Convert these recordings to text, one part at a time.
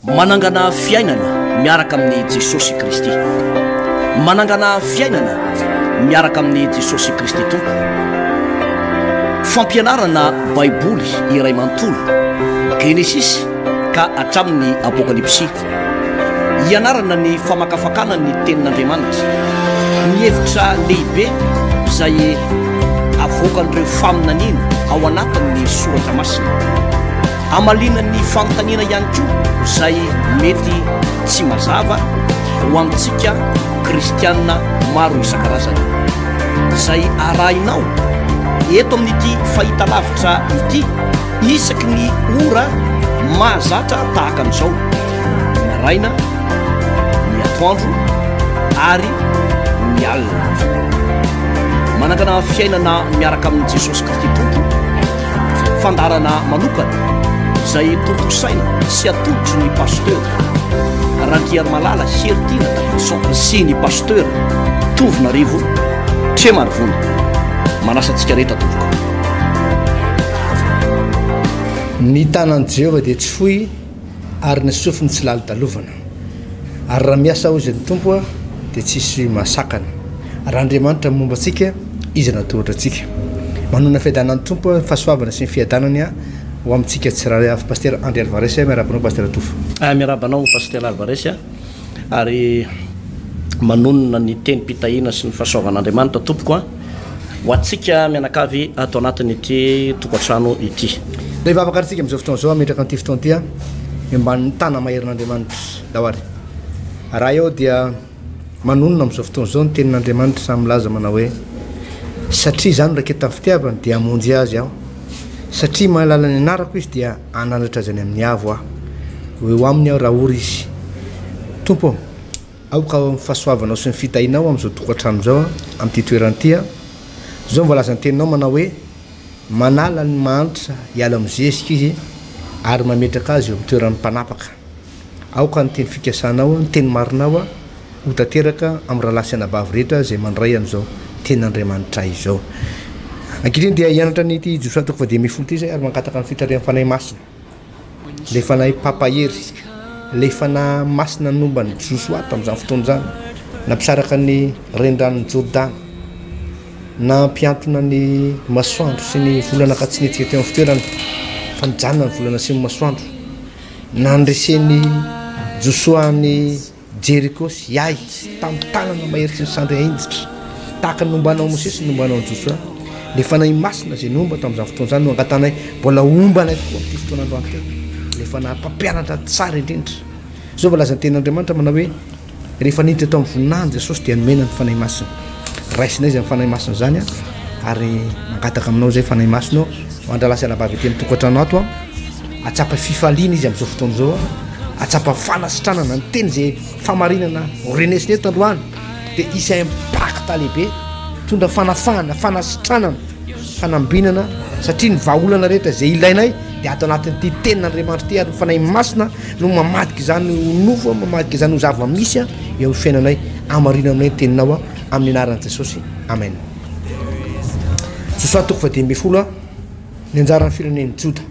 Manangana fiainana miaraka amin'i Jesosy Kristy. Manangana fiainana miaraka amin'i Jesosy Kristy Tompo. Fampianarana Baiboly iray manontolo, Genesisy ka hatramin'ny Apokalypsy. Hianarana ny famakafakana ny Tenin'Andriamanitra, ny hevitra lehibe izay avoakan'ireo faminaniana ao anatin'ny Soratra Masina. Hamaliana ny fanontaniana ihany koa izay mety tsy mazava ho antsika kristiana maro isan-karazany. Izay arahinao eto amin'ity fahitalavitra ity isaky ny ora mahazatra tahaka an'izao, ny maraina, ny atoandro ary ny alina. Manangana fiainana miaraka amin'i Jesosy Kristy Tompo. Fandaharana manokana izay tontosaina sy atolotry ny Pasteur Randriarimalala Heritiana Davidson sy ny Pasteur Tovonarivo Tremarivony. Manasa antsika rehetra tompoko. Ny tanan'i Jehovah dia tsy fohy ary ny sofiny tsy lalodalovana. Ary raha miasa hozy ny Tompo dia tsisy mahasakana. Raha Andriamanitra momba antsika, iza no hatohatra antsika? Manonona fiadanan'ny Tompo, ny fahasoavana sy ny fiadanany ho amintsika tsirairay avy. Pasitera Andry Alvarez, miarahaba anao Pasitera Tovo. Miarahaba anao Pasitera Alvarez ary manonona ny tenim-pitahiana sy ny fahasoavan'Andriamanitra tompoko a. Ho antsika mianakavy ato anatin'ity tokantrano ity. Ilay vavaka ary tsika amin'izao fotoana izao hametraka an'ity fotoana ity eo ambanin'ny tana-maherin'Andriamanitra. Ndao ary. Raha eo dia manonona amin'izao fotoana izao ny tenin'Andriamanitra samy milaza manao hoe, Satria izaho no raiketan'ny fitiavany dia hamonjy azy aho. Satria mahalala ny anarako izy dia hanandratra azy any amin'ny avo aho. Ho eo aminy aho raha ory izy. Tompo ô! Aoka ny fahasoavanao sy ny fitahianao amin'izao tokantrano izao, amin'ity toerana ity. Izao no voalazan'ny teninao manao hoe, Manala ny mahantra hiala amin'ny zezika izy ary mametraka azy eo amin'ny toeran'ny mpanapaka. Aoka ny teny fikasanao, ny teny marinao ho tanteraka amin'ny rahalahy sy anabavy rehetra izay mandray an'izao tenin'Andriamanitra izao. Ankehitriny dia hianatra an'ity Josoa toko fahadimy ambin'ny folo ity izahay ary mangataka ny fitarihan'ny Fanahy Masina. Ilay Fanahy mpampahery, ilay Fanahy Masina nomba an'i Josoa tamin'izany fotoana izany, nampisaraka ny reniranon'i Jordana, nampiantona ny masoandro sy ny volana ka tsy nihetsika teo amin'ny fitoerany, fa nijanona ny volana sy ny masoandro. Nandresen'i Josoa an'i Jeriko sy Ay tamin'ny tanana mahery sy ny sandry ahinjitra. Tahaka ny nombanao Mosesy no nombanao an'i Josoa. Ilay Fanahy Masina izay nomba tamin'izany fotoana izany no angatahanay mbola homba anay tokoa amin'ity fotoana androany ity. Ilay Fanahy mpampianatra tsara indrindra. Izao voalazan'ny tenin'Andriamanitra manao hoe, Rehefa niditra tao amin'ny voninahiny Jesosy dia nomena ny Fanahy Masina. Raisinay izany Fanahy Masina izany ary mangataka aminao izay Fanahy Masina ô, ho an-drahalahy sy anabavy ety amin'ny tokantrano ato an. Hahatsapa fifaliana izy amin'izao fotoana izao, hahatsapa fanasitranana, ny teny izay famarinana ho renesina eto androany dia hisy impact lehibe, hitondra fanafahana, fanasitranana, fanambinana, satria ny vahaolana rehetra izay ilainay dia ato anatin'ity tenin'Andriamanitra ity ary ny Fanahy Masina no mamadika izany ho nofo, mamadika izany ho zava-misy eo amin'ny fiainanay. Hamarino aminay ny teninao amin'ny anaran'i Jesosy. Amen. Josoa toko faha-15. Ny anjaran'ny firenen'i Joda.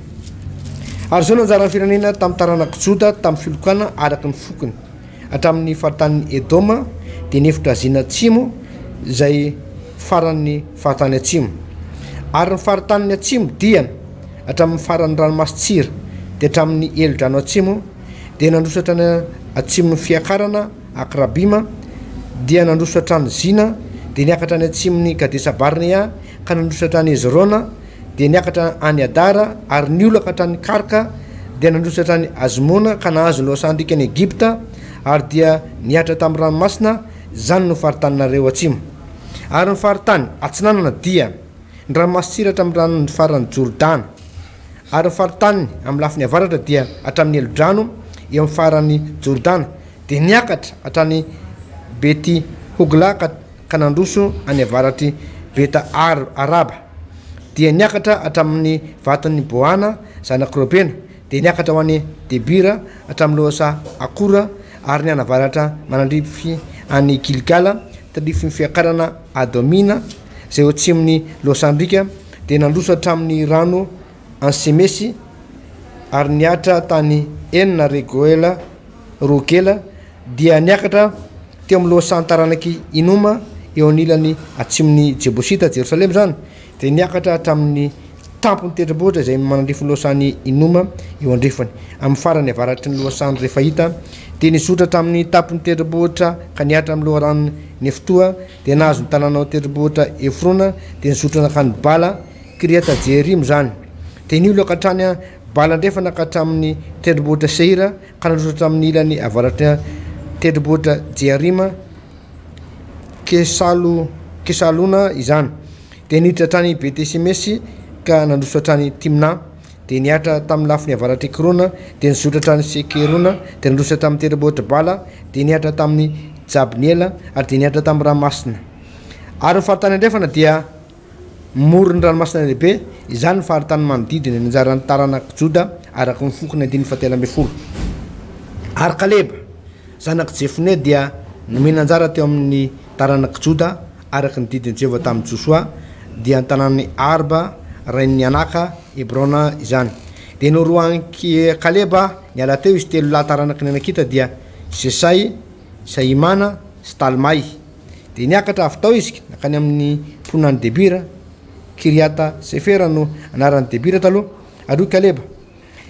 Ary izao no anjaran'ny firenena tamin'ny taranak'i Joda tamin'ny filokana araka ny fokony, hatramin'ny faritanin'i Edoma, dia ny efitra Zina atsimo, izay faran'ny faritany atsimo. Ary ny faritanin'ny atsimo dia hatramin'ny faran'ny ranomasin-tsira, dia hatramin'ny helodrano atsimo, dia nandroso hatrany atsimon'ny fiakarana Akrabima, dia nandroso hatrany Zina, dia niakatra any atsimon'i Kadesa-Barnea, ka nandroso hatrany Hezrona, dia niakatra any Adara, ary niolaka hatrany Karka, dia nandroso hatrany Azmona, ka nahazo ny lohasahan-driakan'i Egypta, ary dia nihatra tamin'ny ranomasina, izany no faritaninareo atsimo. Ary ny faritany atsinanana dia, ny ranomasin-tsira hatramin'ny ranon'ny faran'i Jordana, ary ny faritaniny amin'ny lafiny avaratra dia hatramin'ny helodrano eo amin'ny faran'i Jordana, dia niakatra hatrany Beti-hogla ka ka nandroso any avaratr'i Beta-Araba, dia niakatra hatramin'ny vaton'i Bohana, zanak'i Robena, dia niakatra ho any Debira hatramin'ny lohasaha Akora, ary nianavaratra manandrify an'i Gilgala, tandrifin'ny fiakarana Adomina, izay eo atsimon'ny lohasahan-driaka, dia nandroso hatramin'ny rano Ansemesy. Ary nihatra tany Ena Regoela, Rogela, dia niakatra teo amin'ny lohasahan'ny taranak'i Hinoma eo anilany atsimon'i Jebosita, Jerosalema izany, dia niakatra hatramin'ny tampon'ny tendrombohitra izay manandrify ny lohasahan'i Hinoma eo andrefany, amin'ny farany avaratry ny lohasahan'ny Refaita, dia nizotra hatramin'ny tampon'ny tendrombohitra ka nihatra amin'ny loharanon'i Neftoa, dia nahazo ny tanàna ao an-tendrombohitra Efrona, dia nizotra nankany Bala, Kiriata-jearima izany. Dia niolaka hatrany Bala andrefana ka hatramin'ny tendrombohitra Seira, ka nandroso hatramin'ny ilany avaratry tendrombohitra Jearima, Kesalo, Kesalona izany. Dia niditra hatrany Bete-semesy ka nandroso hatrany Timna. Dia nihatra tamin'ny lafiny avaratr'i Ekrona, dia nizotra hatrany Sekerona, dia nandroso hatramin'ny tendrombohitra Bala, dia nihatra tamin'i Jabniela, ary dia nihatra tamin'ny ranomasina. Ary ny faritany andrefana dia moron'ny Ranomasina Lehibe, izany ny faritany manodidina ny anjaran'ny taranak'i Joda araka ny fokony andininy fahatelo ambin'ny folo. Ary Kaleba, zanak'i Jefone dia nomena anjara teo amin'ny taranak'i Joda araka ny didin'i Jehovah tamin'i Josoa, dia ny tanànan'i Arba, rain'i Anaka, Hebrona, izany. Dia noroahin'i Kaleba niala teo izy telo lahy taranaky ny Anakita dia Sesay, sy Ahimana, sy Talmay. Dia niakatra avy tao izy nankany amin'ny mponina any Debira, Kiriata-sefera no anaran'i Debira taloha, ary hoy Kaleba,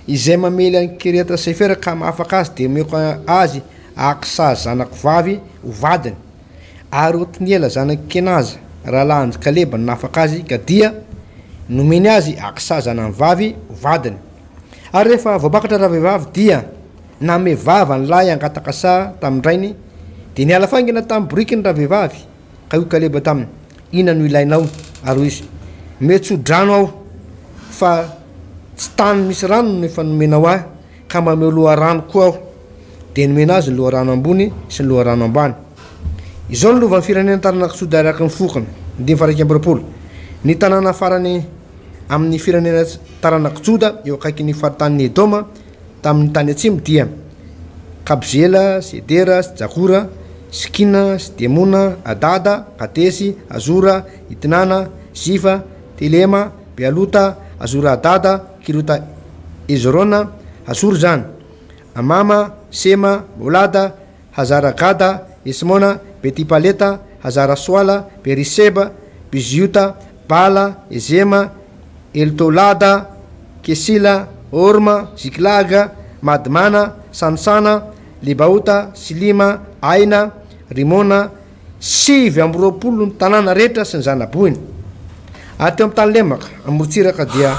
Izay mamely an'i Kiriata-sefera ka mahafaka azy dia omeko azy Aksa zanako vavy ho vadiny. Ary Otniela zanak'i Kenaza, rahalahin'i Kaleba no nahafaka azy, ka dia nomeny azy Aksa zanany vavy ho vadiny. Ary rehefa voampakatra ravehivavy dia Nanome vava ny lahy hangataka saha tamin-drainy, dia niala faingana tamin'ny borikiny ravehivavy, ka hoy Kaleba taminy, Inona no ilainao? Ary hoy izy, Omeo tso-drano aho, fa tsy tany misy rano no efa nomenao ahy, ka mba omeo loharano koa aho. Dia nomena azy ny loharano ambony sy ny loharano ambany. Izao no lovan'ny firenena taranak'i Joda araka ny fokony, andininy faha-21, Ny tanàna farany amin'ny firenena taranak'i Joda eo akaikin'ny faritanin'i Edoma, Tamin' ny tany atsimo dia, Kabzela sy Edera sy Jagora, Sikina sy Demona, Adada, Kadesy, Hazora, Itnana, Zifa, Telema, Bealota, Hazora-Adada, Kirota-Hezrona, Hazora izany, Amama, Sema, Molada, Hazara-Gada, Hesmona, Beti-Paleta, Hazara-Soala, Beri-Seba, Biziota, Bala, Ezema, Eltolada, Kesila, Horma, Ziklaga, Madmana, Sansana, Lebaota, Silima, Aina, Rimona, 29 ny tanàna rehetra sy ny zana-bohiny. Ary teo amin'ny tany lemaka, amorontsiraka dia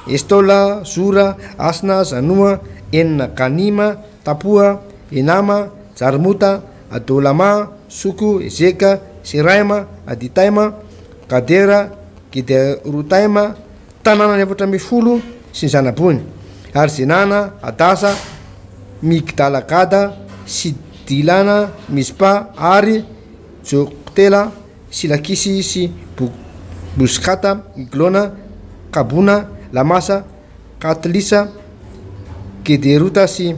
Estola, Zora, Asna, Zanoa, Enina, Ganima, Tapoa, Enama, Jarmota, Adolama, Soko, Ezeka, Seraima, Aditaima, Gadera, Gederotaima, tanàna 14 sy ny zana-bohiny, ary Zenana, Hadasa, Migdala-gada, sy Dilana, Mizpa, ary Joktela, sy Lakisy, sy Bozkata, Eglona, Kabona, Lamasa, Katlisa, Gederota sy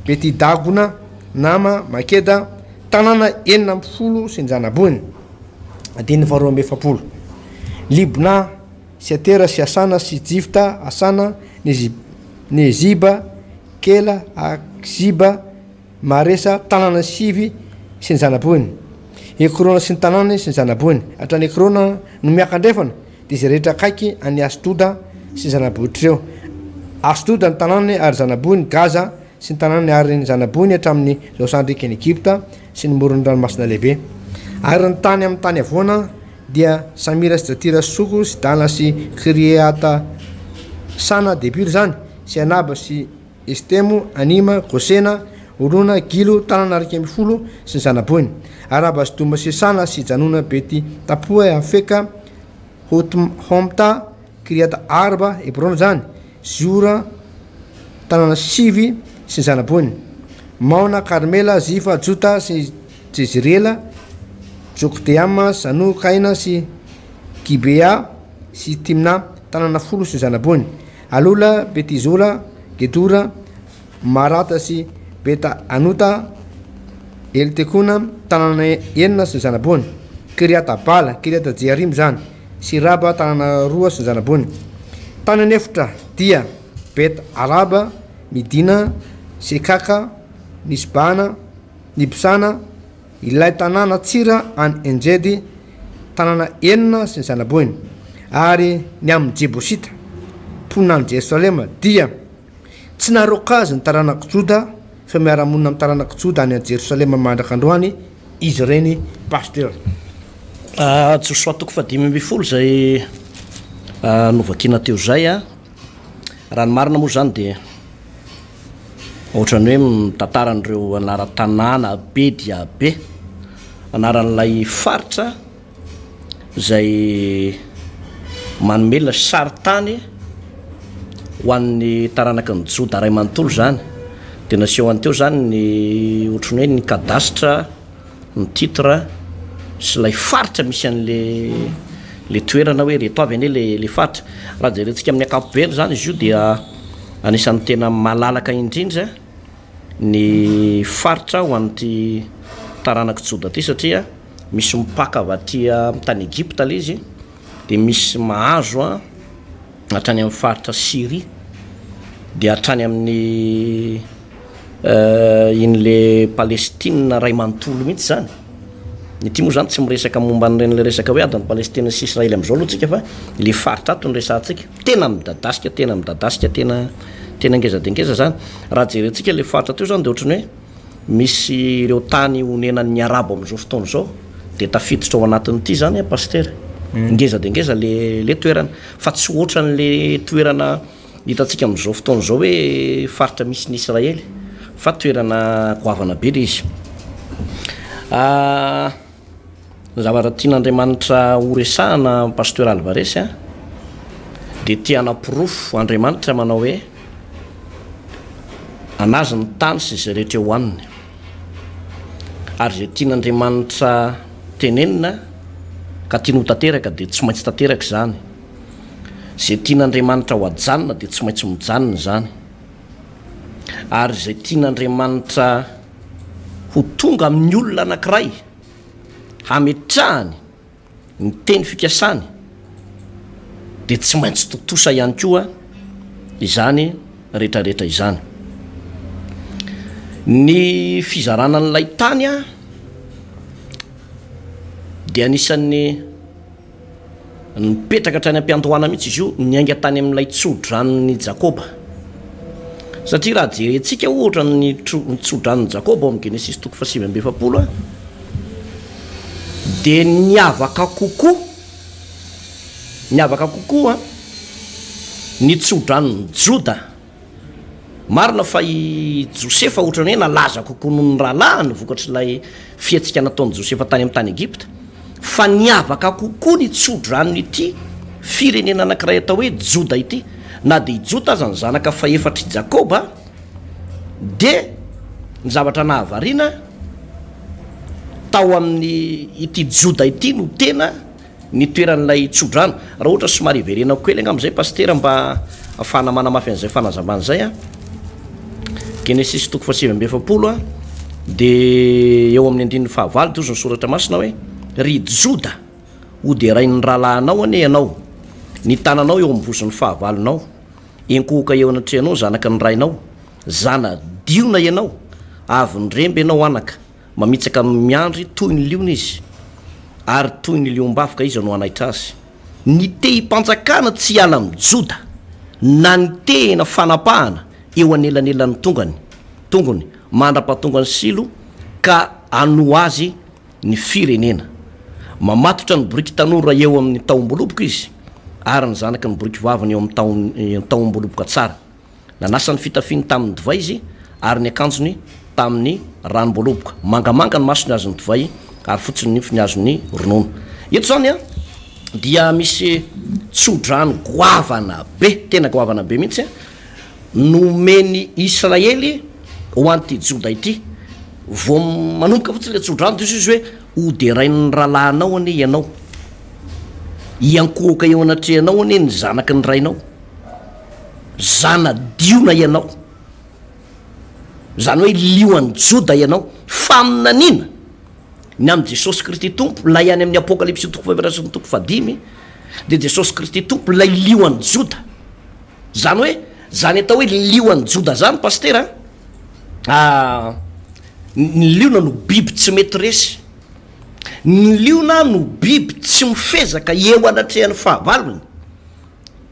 Beti-dagona, Nama, Makeda, tanàna 16 sy ny zana-bohiny. Andininy faharoa amby efapolo. Libna sy Atera sy Asana sy Jifta, Asana, Neziba, Kela, Akziba, Maresa, tanàna sivy sy ny zana-bohiny. Ekrona sy ny tanànany sy ny zana-bohiny. Hatrany Ekrona no miakandrefana, dia izay rehetra akaiky an'i Asdoda sy ny zana-bohitr'ireo. Asdoda ny tanànany ary zana-bohiny, Gaza sy ny tanànany ary ny zana-bohiny hatramin'ny lohasahan-driakan'i Egypta sy ny moron'ny Ranomasina Lehibe. Ary ny tany amin'ny tany havoana dia Samira sy Jatira sy Soko sy Dana sy Kiriata Sana, Debira izany, sy Anaba sy Estemo, Anima, Gosena, Holona, Gilo, tanàna 11 sy ny zana-bohiny. Araba sy Doma sy Sana sy Janona, Beti Tapoa, Afeka, Homta, Kiriata Arba, Hebrona izany, Ziora, tanàna sivy sy ny zana-bohiny. Maona, Karmela, Zifa, Jota sy Jezirela, Jokdeama, Zanoa, Kaina sy Gibea sy Timna, tanàna folo sy ny zana-bohiny. Alola, Betizola, Gedora, Marata sy Beta-Anota, Eltekona, tanàna enina sy ny zana-bohiny, Kiriata-Bala, Kiriata-Jearima izany, sy Raba, tanàna roa sy ny zana-bohiny. Tany an'efitra dia. Bet Araba, Midina, Sekaka, Nisbana, Nibsana, ilay tanàna tsira any En-Jedy, tanàna enina sy ny zana-bohiny. Ary ny amin'ny Jebosita, mponina any Jerosalema, dia tsy naroaka azy ny taranak'i Joda, fa miara-monina amin'ny taranak'i Joda any Jerosalema mandraka androany izy ireny. Pasteur. Josoa toko fahadimy ambin'ny folo izay novakiana teo izay a, raha ny marina moa izany dia ohatran'ny hoe mitantara an'ireo anaran-tanàna be dia be, anaran'ilay faritra izay manome ilay sarintany ho an'ny taranaky ny Joda iray manontolo izany. Dia nasehony teo izany ny ohatran'ny hoe ny kadasitra, ny titre sy ilay faritra misy an'le le toerana hoe ireto avy anie le le faritra. Raha jerentsika amin'ny ankapobeny izany izy io dia anisan'ny tena malalaka indrindra ny faritra ho an'ity taranak'i Joda ity satria misy mipaka avy aty amin'ny tany Egypta ilay izy dia misy mahazo an hatrany amin'ny faritra Syria dia hatrany amin'ny iny le Palestine ray manontolo mihitsy zany. Ity moa zany tsy miresaka momba an'ireny le resaka hoe adin'i Palestine sy Israely amin'izao aloha tsika fa le faritra ato no resahantsika. Tena midadasika, tena midadasika, tena tena ngeza dia ngeza zany. Raha jerentsika le faritra teo zany dia ohatran'ny hoe misy ireo tany onenan'ny arabo amin'izao fotoana izao dia tafiditra ao anatin'ity zany an Pasitera. Ngeza dia ngeza le le toerana fa tsy ohatran'le toerana hitantsika amin'izao fotoana izao hoe faritra misy ny Israely fa toerana goavana be le izy. Ny zavatra tian'Andriamanitra ho resahana Pasteur Alvarez a, dia te hanaporofo Andriamanitra manao hoe anazy ny tany sy izay rehetra eo aminy. Ary izay tian'Andriamanitra tenenina ka tiany ho tanteraka dia tsy maintsy tanteraka izany. Izay tian'Andriamanitra ho ajanona dia tsy maintsy mijanona izany. Ary izay tian'Andriamanitra ho tonga amin'ny olona anankiray hametrahany ny teny fikasany dia tsy maintsy tontosa ihany koa izany rehetrarehetra izany. Ny fizarana an'ilay tany dia anisan'ny Nipetraka hatrany am-piandohana mihitsy izy io, niainga tany amin'ilay tso-dranon'i Jakoba. Satria raha jerentsika ohatra ny tso-dranon'i Jakoba ao amin'ny Genesisy toko fahasivy amby efapolo, dia niavaka kokoa, niavaka kokoa ny tso-dranon'i Joda. Marina fa i Josefa ohatran'ny hoe nalaza kokoa noho ny rahalahiny vokatr'ilay fihetsika nataon'i Josefa tany amin'ny tany Egypta, fa niavaka kokoa ny tso-dranon'ity firenena anankiray atao hoe Joda ity. Na dia i Joda aza ny zanaka fahefatr'i Jakoba, dia ny zavatra nahavariana tao amin'ny ity Joda ity no tena Ny toeran'ilay tsodrano. Raha ohatra somary hiverenako kely angamba izay Pasitera mba ahafahana manamafy an'izay fanazavana izay an. Genesisy toko fahasivy amby efapolo an, dia eo amin'ny andininy fahavalo dia hozy ny soratra masina hoe, Ry Joda, hoderain'ny rahalahinao anie ianao, ny tananao eo amin'ny vozon'ny fahavalonao, enkohoka eo anatrehanao ny zanaky ny rainao, zana-diona ianao, avy niremby ianao anaka. Mamitsaka miandry toy ny liona izy, ary toy ny liom-bavy ka iza no hanaitra azy? Ny tehim-panjakana tsy hiala amin'i Joda, na ny tehina fanapahana eo anelanelan'ny tongany, tongony, mandra-pahatongan'i Silo, ka hanoa azy ny firenena. Mamatotra ny boriky tanora eo amin'ny tahom-boloboka izy, ary ny zanaky ny boriky vaviny eo amin'ny tahom-boloboka tsara. Nanasa ny fitafiany tamin' ny divay izy, ary ny akanjony tamin' ny ranom-boaloboka. Mangamanga ny masony azon' ny divay, ary fotsy ny nifiny azon' ny ronono. Eto izany dia misy tsodrano goavana be, tena goavana be mihitsy, nomen'i Israely ho an'ity Joda ity. Vao manomboka fotsiny ilay tsodrano dia hoy izy hoe, Hoderain'ny rahalahinao anie ianao, hiankohoka eo anatrehanao anie ny zanaky ny rainao. Zana-diona ianao, izany hoe lioan'i Joda ianao. Faminaniana ny amin'i Jesosy Kristy Tompo, ilay any amin'ny Apokalypsy toko fahefatra sy ny toko fahadimy, dia Jesosy Kristy Tompo ilay lioan'i Joda. Izany hoe. Zany atao hoe lioan'i Joda zany Pasitera a, ny liona no biby tsy mety resy, ny liona no biby tsy mifezaka eo anatrehan'ny fahavalony,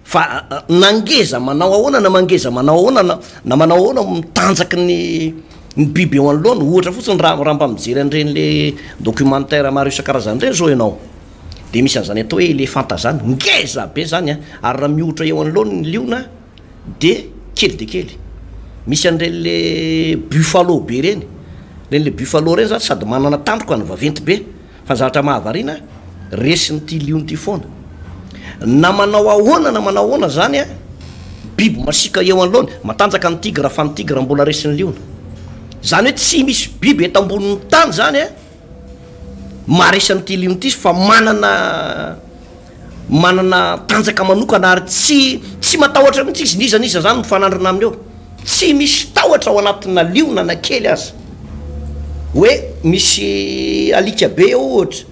fa na ngeza manao ahoana na mangeza manao ahoana na na manao ahoana mitanjaky ny ny biby eo anoloany, ohatra fotsiny raha raha mba mijery an'ireny le documentaire maro isan-karazany ireny zao ianao, de misy an'izany atao hoe elefanta zany, ngeza be zany an, ary raha mihoitra eo anoloany ny liona de kely de kely, misy an'ireny le buffalo be ireny, ireny le buffalo ireny zany sady manana tandroka no vaventy be, Fa ny zavatra mahavariana, resin'ity liona ity foana. Na manao ahoana na manao ahoana izany an, biby masiaka eo anoloany, matanjaka ny tigra fa ny tigra mbola resin'ny liona. Izany hoe tsy misy biby eto ambonin'ny tany izany an, maharesy an'ity liona ity fa manana manana tanjaka manokana ary tsy tsy matahotra mihitsy izy, n'iza n'iza izany mifanandrina aminy eo. Tsy misy tahotra ao anatina liona na kely aza. Hoe misy alika be eo ohatra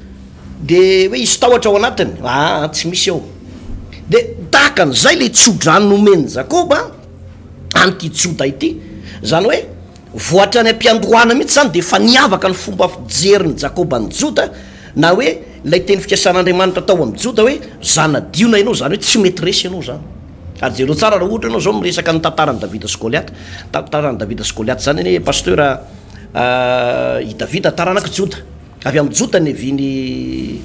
de hoe hisy tahotra ao anatiny, aa tsy misy eo. De tahaka an'izay le tsodrano nomen'i Jakoba an'ity Joda ity, zany hoe vao hatrany am-piandohana mihitsy zany de efa niavaka ny fomba fijerin'i Jakoba an'i Joda, na hoe ilay teny fikasan'Andriamanitra tao amin'i Joda hoe zana-diona ianao, zany hoe tsy mety resy ianao zany. Ary jereo tsara raha ohatra ianao zao miresaka ny tantaran'i Davida sy Goliata. Tantaran'i Davida sy Goliata zany anie Pasteur i Davida taranak'i Joda. Avy amin'i Joda niavian'i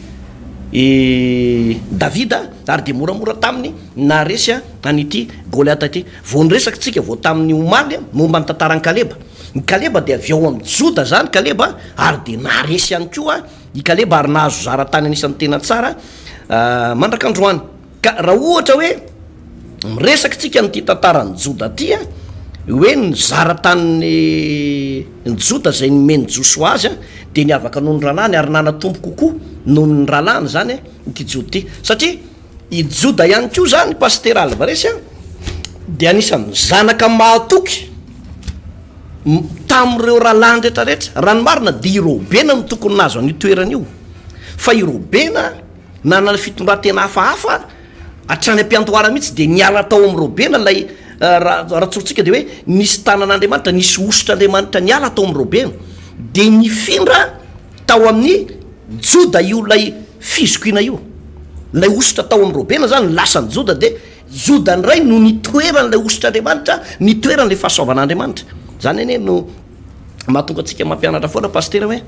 i Davida ary dia moramora taminy naharesy an'ity Goliata ity. Vao niresaka tsika vao tamin'ny omaly momba ny tantaran'i Kaleba. I Kaleba dia avy ao amin'i Joda zany Kaleba ary dia naharesy ihany koa i Kaleba ary nahazo zara-tany anisan'ny tena tsara mandraka androany. Ka raha ohatra hoe miresaka tsika an'ity tantaran'i Joda ity an, hoe ny zara-tanin'ny ny Joda izay nomen'i Josoa azy an, dia niavaka noho ny rahalahiny ary nanatombo kokoa noho ny rahalahiny izany an, ity Joda ity. Satria i Joda ihany koa izany Pasitera Alvarez an, dia anisan'ny zanaka mahatoky tamin'ireo rahalahiny rehetra rehetra. Raha ny marina dia i Robena no tokony nahazo an'io toerana io, fa i Robena, Nanana fitondran-tena hafahafa hatrany am-piandohana mihitsy, dia niala tao amin'i Robena ilay, raha raha tsorintsika dia hoe nisy tanan'Andriamanitra, nisy hosotr'Andriamanitra niala tao amin'i Robena, dia nifindra tao amin'i Joda io ilay fizokiana io. Ilay hosotra tao amin'i Robena izany lasan'i Joda, dia Joda indray no nitoeran'ilay hosotr'Andriamanitra, nitoeran'ilay fahasoavan'Andriamanitra. Izany anie no. Mahatonga antsika mampianatra foana Pasitera hoe,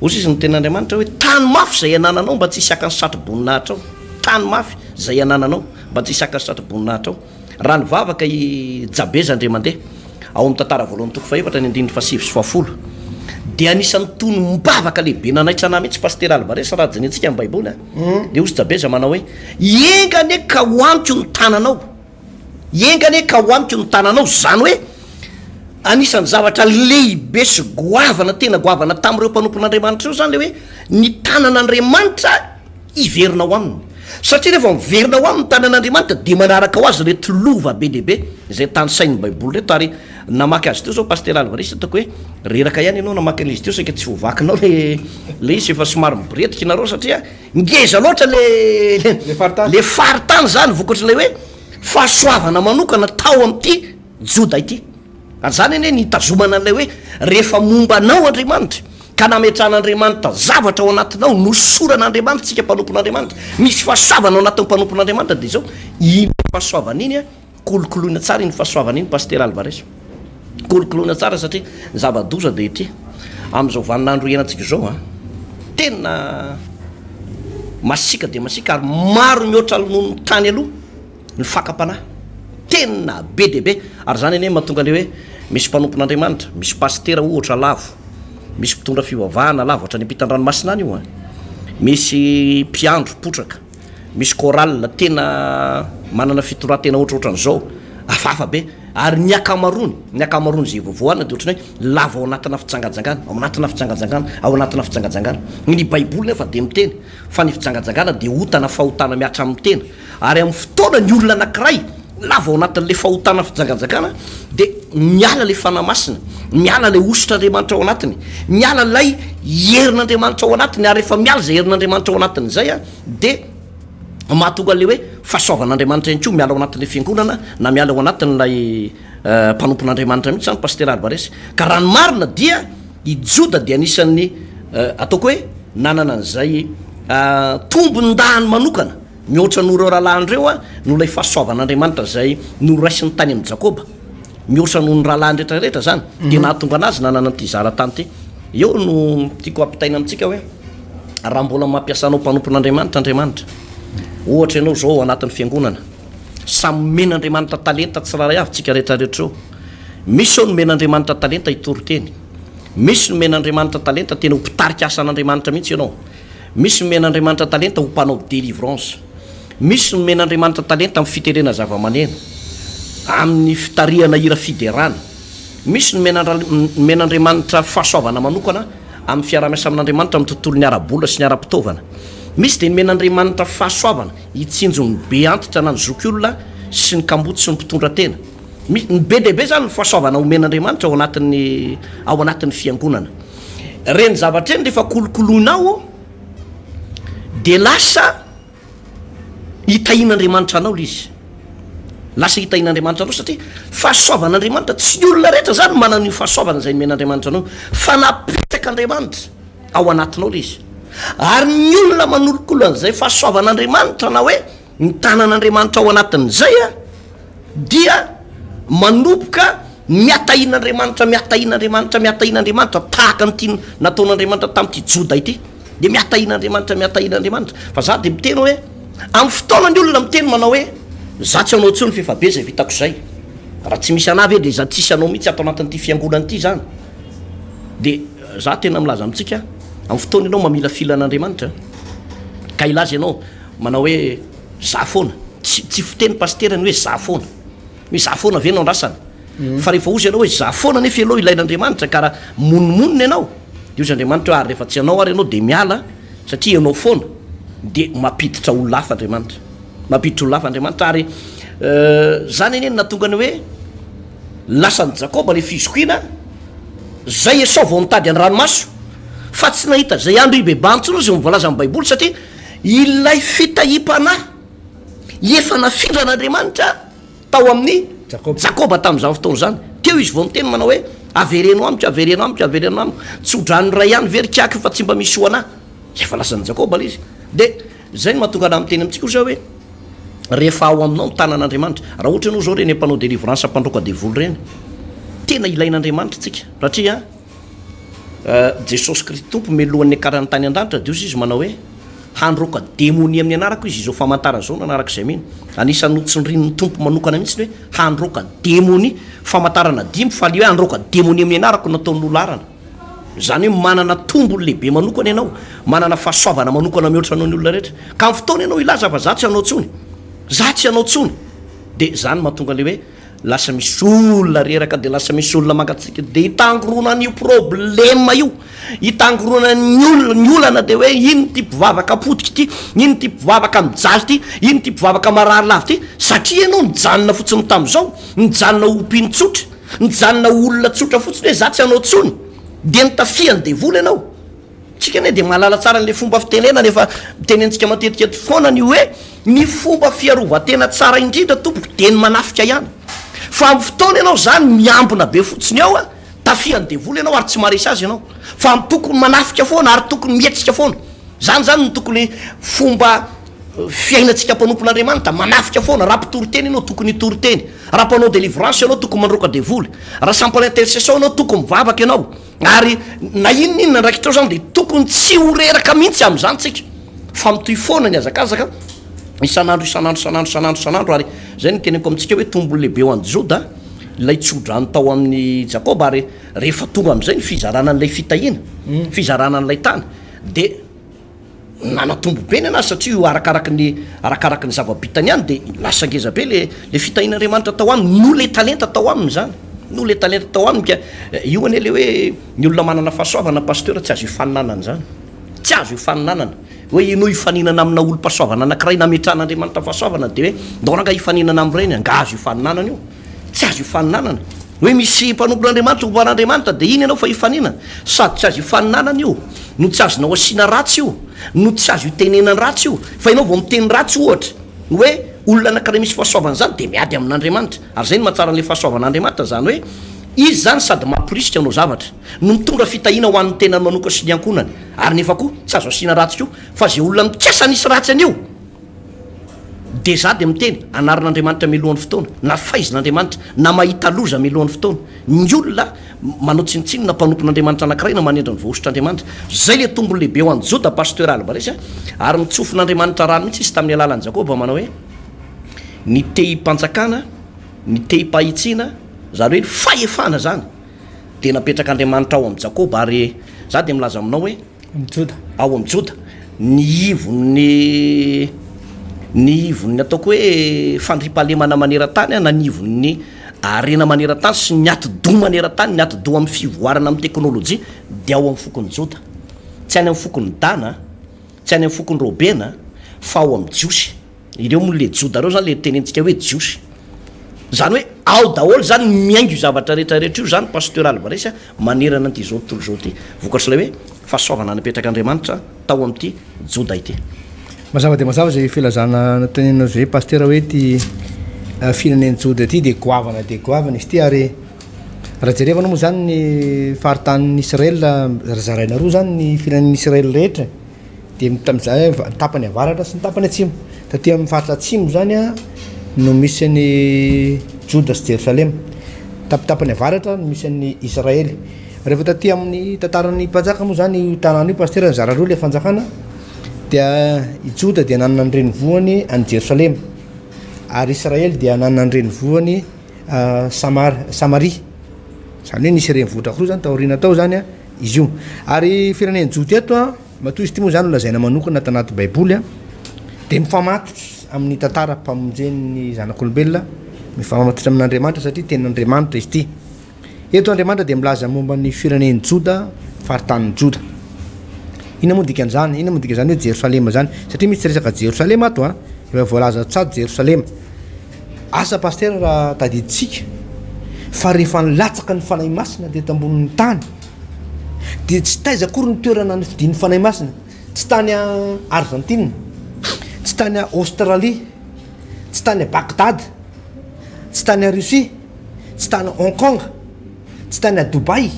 hoy izy ny tenin'Andriamanitra hoe, tano mafy izay anananao mba tsy hisy haka ny satro-boninahitrao. Tano mafy izay anananao mba tsy hisy haka ny satro-boninahitrao. Raha nivavaka i Jabeza Andriamandeha, ao amin'ny tantara voalohany toko fahefatra ny andininy fahasivy sy fahafolo, dia anisan'ny tonom-bavaka lehibe nanaitra anah mihitsy Pasitera Alvarez raha jerentsika ny Baiboly a. Dia hoy Jabeza manao hoe, enga anie ka ho amiko ny tananao. Enga anie ka ho amiko ny tananao, izany hoe anisan'ny zavatra lehibe sy goavana, tena goavana tamin'ireo mpanompon'Andriamanitra ireo izany ilay hoe ny tanan'Andriamanitra hiverina ao aminy. Satria rehefa miverina ao aminy ny tanan'Andriamanitra dia manaraka ho azy ireto lova be dia be izay tanisain'ny Baiboly ireto. Ary namaky azy teo izao Pasitera Alvarez, hitako hoe reraka ihany ianao namaky an'izy teo, saika tsy voavakinao ilay izy, efa somary miboredika ianareo satria Ngeza loatra le le faritany. Le faritany zany vokatr'ilay hoe fahasoavana manokana tao amin'ity Joda ity. Ary zany anie ny hitazomana an'ilay hoe rehefa momba anao Andriamanitra ka nametrahan'Andriamanitra zavatra ao anatinao, nosoran'Andriamanitra tsika mpanompon'Andriamanitra, misy fahasoavana ao anatin'ny mpanompon'Andriamanitra dia izao, iny fahasoavana iny an, Kolokoloina tsara iny fahasoavana iny Pasitera Alvarez. Kolokoloina tsara satria ny zava-doza dia ity, amin'izao vaninandro iainantsika izao an, tena masiaka dia masiaka ary maro mihoatra noho ny tany aloha ny fakam-panahy. Tena be dia be. Ary izany anie mahatonga ilay hoe misy mpanompon'Andriamanitra, misy pasitera ohatra lavo, misy mpitondra fivavahana lavo hatrany ampitan-dranomasina any io an, misy mpiandry potraka. Misy chorale tena manana fitondran-tena ohatrohatran'izao, hafahafa be, ary ny ankamaroany, ny ankamaroany izay voavoahana dia ohatran'ny hoe lava ao anatina fijangajangana, ao anatina fijangajangana, ao anatina fijangajangana. Ny baiboly nefa dia miteny fa ny fijangajangana dia ota na fahotana mihatra amin'ny tena, ary amin'ny fotoana ny olona anankiray lava ao anatin'ilay fahotana fijangajangana dia miala ilay Fanahy Masina, miala ilay hosotr'Andriamanitra ao anatiny, miala ilay herin'Andriamanitra ao anatiny, ary rehefa miala izay herin'Andriamanitra ao anatiny izay dia. Mahatonga an'ilay hoe fahasoavan'Andriamanitra ihany koa miala ao anatin'ilay fiangonana na miala ao anatin'ilay mpanompon'Andriamanitra mihitsy izany Pasitera Alvarez. Ka raha ny marina dia i Joda dia anisan'ny ataoko hoe nanana an'izay tombon-dahiny manokana mihoatra noho ireo rahalahiny ireo noho ilay fahasoavan'Andriamanitra izay noraisiny tany amin'i Jakoba. Mihoatra noho ny rahalahiny rehetra rehetra izany dia nahatonga anazy nanana an'ity zaratany ity. Eo no tiako hampitaina amintsika hoe raha mbola mampiasa anao mpanompon'Andriamanitra Andriamanitra, ohatra ianao izao ao anatin'ny fiangonana, samy nomen'Andriamanitra talenta tsirairay avy tsika rehetra rehetra eo. Misy ao nomen'Andriamanitra talenta hitory teny. Misy nomen'Andriamanitra talenta tena ho mpitarika asan'Andriamanitra mihitsy ianao. Misy nomen'Andriamanitra talenta ho mpanao délivrance. Misy nomen'Andriamanitra talenta amin'ny fiterena zava-maneno, amin'ny fitarihana hira fiderana. Misy nomen'Andriamanitra fahasoavana manokana amin'ny fiaraha-miasa amin'Andriamanitra amin'ny tontolon'ny ara-bola sy ny ara-pitaovana. Misy dia nomen'Andriamanitra fahasoavana hitsinjo ny be antitra na ny zokiolona sy ny kamboty sy ny mpitondra tena. Ny be dia be izany ny fahasoavana omen'Andriamanitra ao anatin'ny ao anatin'ny fiangonana. Ireny zavatra ireny rehefa kolokoloinao dia lasa hitahian'Andriamanitra anao ilay izy. Lasa hitahian'Andriamanitra anao satria fahasoavan'Andriamanitra, tsy ny olona rehetra izany no manana io fahasoavana izay nomen'Andriamanitra anao fa napetrak'Andriamanitra ao anatinao ilay izy. Ary ny olona manolokolo an'izay fahasoavan'Andriamanitra na hoe Ny tanan'Andriamanitra ao anatin'izay dia manomboka miatahin'Andriamanitra, miatahin'Andriamanitra, miatahin'Andriamanitra tahaka an'ity nataon'Andriamanitra tamin'ity Joda ity. Dia miatahin'Andriamanitra, miatahin'Andriamanitra. Fa za dia miteny hoe, amin'ny fotoana ny olona miteny manao hoe, za tsy hanao intsony f'efa be izay vitako izay. Raha tsy misy anah ve dia za tsisy hanao mihitsy ato anatin'ity fiangonana ity izany. Dia za tena milaza amintsika, amin'ny fotoana ianao mamilafila an'Andriamanitra, ka hilaza ianao, Manao hoe za foana. Tsy tsy fiteny pasitera ny hoe za foana. Hoe za foana ve no andrasana? Fa rehefa hozy ianao hoe za foana nefa ianao ilain'Andriamanitra ka raha monomonona ianao dia hozy Andriamanitra hoe ary rehefa tsy ianao ary ianao dia miala satria ianao foana dia mampiditra olona hafa Andriamanitra. Mampiditra olona hafa Andriamanitra ary zany anie no nahatonga ny hoe lasan'i Jakoba le fizokiana zay Esao vao nitady an-dranomaso fa tsy nahita zay andro hibebahany intsony izy no voalazan'ny baiboly satria Ilay fitahiam-panahy efa nafindran'Andriamanitra tao amin'i Jakoba tamin'izany fotoana izany. Teo izy vao niteny manao hoe, Avereno amiko, avereno amiko, avereno amiko. Tso-drano iray ihany ve ry kiaka fa tsy mba misy ho anà? Efa lasan'i Jakoba ilay izy. Dia izay no mahatonga anà miteny amintsika hoy aho hoe, rehefa ao aminao ny tanan'Andriamanitra, raha ohatra ianao izao ireny mpanao délivrance mpandroaka devoly ireny, tena ilain'Andriamanitra isika satria Jesosy Kristy Tompo melohan'ny niakarany tany an-danitra dia hozy Izy manao hoe, Handroaka demonia amin'ny anarako Izy, izao famantarana izao no anarako izay mino. Anisan'ny notsindrin'ny Tompo manokana mihitsy ny hoe handroaka demonia, famantarana dimy fa ilay hoe handroaka demonia amin'ny anarako no nataony loha laharana. Izany hoe manana tombony lehibe manokana ianao, manana fahasoavana manokana mihoatra noho ny olona rehetra. Ka amin'ny fotoana ianao hilaza fa za tsy hanao intsony, za tsy hanao intsony, dia izany no mahatonga ilay hoe Lasa misy olona reraka dia lasa misy olona mangatsiaka dia hitangorona an'io problème io, hitangorona ny olona, ny olana dia hoe ino ity mpivavaka potika ity, ino ity mpivavaka mijaly ity, ino ity mpivavaka marary lava ity, satria ianao nijanona fotsiny tamin'izao, nijanona ho mpino tsotra, nijanona ho olona tsotra fotsiny hoe za tsy hanao intsony, dia nitafihan'ny devoly ianao. Tsika anie dia mahalala tsara an'ilay fomba fitenenana efa tenenitsika matetika eto foana ny hoe ny fomba fiarovan-tena tsara indrindra tompoko dia ny manafika ihany. Fa amin'ny fotoana ianao izany miambina be fotsiny ao a, tafihan'ny devoly ianao ary tsy maharesy azy ianao. Fa tokony manafika foana ary tokony mihetsika foana. Izany izany no tokony fomba fiainantsika mpanompon'Andriamanitra, manafika foana. Raha mpitory teny ianao tokony hitory teny. Raha mpanao délivrance ianao tokony mandroaka devoly. Raha sampana intercession ianao tokony mivavaka ianao. Ary na inona inona andraikitrao zany dia tokony tsy ho reraka mihitsy amin'izany tsika fa mitohy foana ny hazakazaka isan'andro isan'andro isan'andro isan'andro isan'andro ary zay no teneniko amintsika hoe tombony lehibe ho an'i Joda ilay tsodrano tao amin'i Jakoba ary rehefa tonga amin'izay ny fizarana an'ilay fitahiana fizarana an'ilay tany dia Nanatombo be ny anazy satria io arakaraky ny arakaraky ny zava-bitany ihany dia lasa ngeza be le le fitahian'Andriamanitra tao aminy noho le talenta tao aminy izany, noho le talenta tao aminy ka io anie le hoe ny olona manana fahasoavana pasteur tsy azo ifaninanana izany, tsy azo ifaninanana, hoe ianao hifaninana amina olom-pahasoavana anakiray nametrahan'Andriamanitra fahasoavana dia hoe ndao rangahy hifaninana amin'ireny, angaha azo ifaninanana io? Tsy azo ifaninanana. Hoe misy mpanompon'Andriamanitra omban'Andriamanitra dia iny ianao fa hifanina. Sady tsy azo ifaninanana io, no tsy azonao asiana ratsy io, no tsy azo itenenana ratsy io. Fa ianao vao miteny ratsy ohatra hoe olona anankiray misy fahasoavana izany dia miady amin'Andriamanitra. Ary izay no mahatsara an'ilay fahasoavan'Andriamanitra, izany hoe Izy izany sady mamporisika hanao zavatra, no mitondra fitahiana ho an'ny tenany manoka sy ny ankohonany. Ary nefa koa tsy azo asiana ratsy koa fa izay olona mikasa hanisy ratsy an'io, Dia za dia miteny, anarin'Andriamanitra mialohan'ny fotoana, na faizin'Andriamanitra, na mahita loza mialohan'ny fotoana. Ny olona manao tsinontsinona mpanompon'Andriamanitra anankiray na manendry ny voahosotr'Andriamanitra. Zay le tombony lehibe ho an'i Joda, Pasteur Alvarez a! Ary nitsofin'Andriamanitra rano mihitsy izy tamin'ny alalan'i Jakoba manao hoe, ny tehim-panjakana, ny tehim-pahitsiana, zany hoe ny fahefana zany, dia napetrak'Andriamanitra ao amin'i Jakoba, ary za dia milaza aminao hoe, Amin'i Joda. Ao amin'i Joda, ny ivon'ny ny ivon'ny ataoko hoe fandriampahalemana maneran-tany na ny ivon'ny harena maneran-tany sy ny atidoha maneran-tany, ny atidoha amin'ny fivoarana amin'ny teknolojia dia ao amin'ny fokon'i Joda. Tsy any amin'ny fokon'i Dana, tsy any amin'ny fokon'i Robena fa ao amin'ny Jiosy. Ireo moa le joda reo zany le tenentsika hoe jiosy. Zany hoe ao daholo zany ny miainga io zavatra rehetra rehetra io zany Pasteur Alvarez a, manerana an'ity zao tontolo zao ity. Vokatr'ilay hoe fahasoavana napetrak'Andriamanitra tao amin'ity joda ity. Mazava dia mazava izay filazana noteneninao izay Pasteur hoe ity firenen'i Joda ity dia goavana dia goavana izy ity ary raha jerevana moa zany ny faritanin'i Israel zaraina roa zany ny firenen'i Israel rehetra. Dia tamin'izay ny tapany avaratra sy ny tapany atsimo. Taty amin'ny faritra atsimo izany no misy an'i Joda sy Jerosalema. Tapitapany avaratra no misy an'i Israely. Rehefa taty amin'ny tantaran'ny mpanjaka moa izany io tanàna io pasitera nizara roa ilay fanjakana dia i Joda dia nanana ny renivohiny any Jerosalema ary Israely dia nanana ny renivohiny Samar Samaria. Izany hoe nisy renivohitra roa izany taoriana tao izany. Izy io. Ary firenen'ny Jody eto an, matoa izy ity moa izany no lazaina manokana tanaty Baiboly an, dia mifamatotra amin'ny tantaram-pamonjen'ny zanak'olombelona, mifamatotra amin'Andriamanitra satria tenin'Andriamanitra izy ity. Eto Andriamanitra dia milaza momba ny firenen'i Joda, faritanin'i Joda. Inona moa dikan'izany? Inona moa dikan'izany hoe Jerosalema izany? Satria misy resaka Jerosalema ato an, efa voalaza tsara Jerosalema. Asa Pasitera raha tadidintsika fa rehefa nilatsaka ny Fanahy Masina teto ambonin'ny tany dia tsy taiza akory ny toerana nifidian'ny Fanahy Masina, tsy tany Argentine, tsy tany Australie, tsy tany Bagdad, tsy tany Russie, tsy tany Hong Kong, tsy tany Dubaï,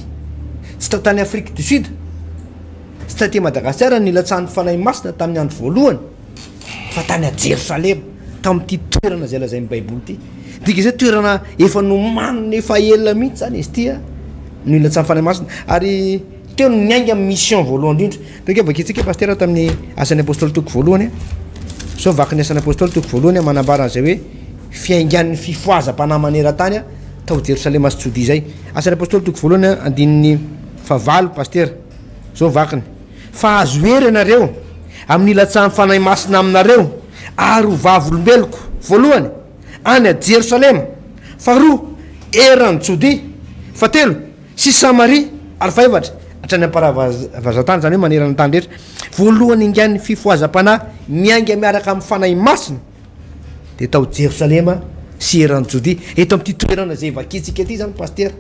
tsy tany Afrique du Sud, tsy taty Madagasikara no nilatsahan'ny Fanahy Masina tamin'ny andro voalohany. fa tany a Jerosalema, tamin'ity toerana izay lazain'ny Baiboly ity. Midika izay toerana efa nomanina efa ela mihitsy izany izy ity no ilatsahan'ny Fanahy Masina. Ary teo no niainga ny mission voalohany indrindra. Tonga vakintsika Pasitera tamin'ny Asan'ny Apôstôly toko voalohany. Sao vaky ny Asan'ny Apôstôly toko voalohany manambara an'izay hoe fiaingan'ny fifohazam-panahy maneran-tany tao Jerosalema sy Jodia izay. Asan'ny Apôstôly toko voalohany andininy fahavalo Pasitera. Zao vakiny. Fa azo hery ianareo amin'ny hilatsahan'ny Fanahy Masina aminareo, ary ho vavolombeloko, voalohany, any a Jerosalema, faharoa, eran'i Jodia, fahatelo, sy Samaria, ary fahefatra, hatrany am-paravazan-tany, izany hoe manerana ny tany rehetra. Voalohany ingain'ny fifohazam-panahy miainga miaraka amin'ny Fanahy Masina. dia tao Jerosalema sy eran'i Jodia, eto amin'ity toerana izay vakintsika ity izany Pasitera.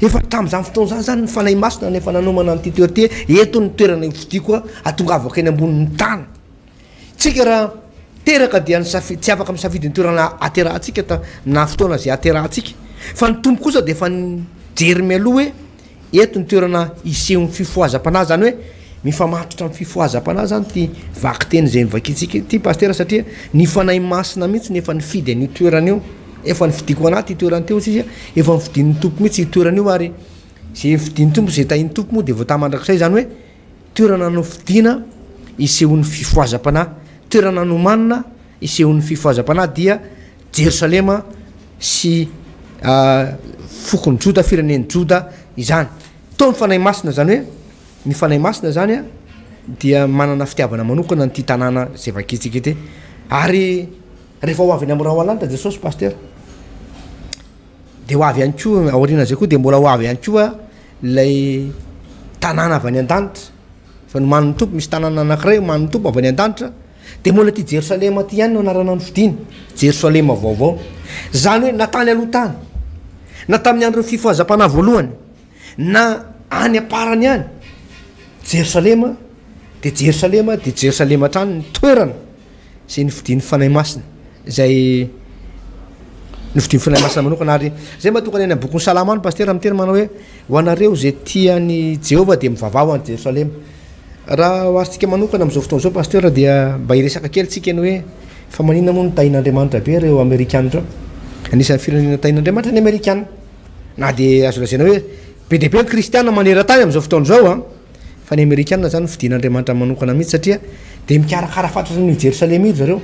Efa tamin'izany fotoana izany izany ny Fanahy Masina no efa nanomana an'ity toerana ity, eto ny toerana hofidiko hatongavako eny ambonin'ny tany. Tsika raha teraka dia nisafidy, tsy afaka misafidy ny toerana aterahantsika ta, na fotoana izay aterahantsika. Fa ny Tompo kosa dia efa nijery mialoha hoe Eto ny toerana isehon'ny fifohazam-panahy, izany hoe mifamatotra amin'ny fifohazam-panahy izany ity vakiteny izay novakintsika ity Pasitera satria ny Fanahy Masina mihitsy no efa nifidy an'io toerana io, efa nifidiko anaty io toerana ity hoy izy, efa nofidin'ny Tompo mihitsy io toerana io ary izay fidin'ny Tompo, izay tahin'ny Tompo moa dia voatahy mandrakizay, izany hoe toerana nofidina isehoan'ny fifohazam-panahy, toerana nomanina isehoan'ny fifohazam-panahy dia Jerosalema sy fokon'i Joda, firenen'i Joda izany. Tao ny Fanahy Masina, izany hoe ny Fanahy Masina izany dia manana fitiavana manokana an'ity tanàna izay vakintsika ity. Ary rehefa ho avy any amin'ny rahona lanitra Jesosy Pasitera, dia ho avy ihany koa, aorianan'izay koa dia mbola ho avy ihany koa ilay tanàna avy any an-danitra. Fa nomanin'ny Tompo, misy tanàna anankiray omanin'ny Tompo avy any an-danitra, Dia mbola ity Jerosalema ity ihany no anarana nofidiny, Jerosalema vaovao. Izany hoe na tany aloha tany, Na tamin'ny andron'ny fifohazam-panahy voalohany, na any am-parany any, Jerosalema dia Jerosalema dia Jerosalema hatrany ny toerana izay nofidin'ny Fanahy Masina, izay nofidin'ny Fanahy Masina manokana. Ary izay mahatonga ny any amin'ny bokin'ny Salamo any, Pasitera miteny manao hoe, ho anareo izay tia an'i Jehovah dia mivavaha ho an'i Jerosalema. Raha ho azontsika manokana amin'izao fotoana izao Pasteur dia mba hiresaka kely tsika ny hoe fa maninona moa no tahin'Andriamanitra be ireo Amerikana ireo? Anisan'ny firenena tahin'Andriamanitra ny Amerikana. Na dia azo lazaina hoe be dia be ny kristiana maneran-tany amin'izao fotoana izao an, fa ny Amerikana izany fidin'Andriamanitra manokana mihitsy satria dia mikarakara fatratra an'io Jerosalema io ry zareo.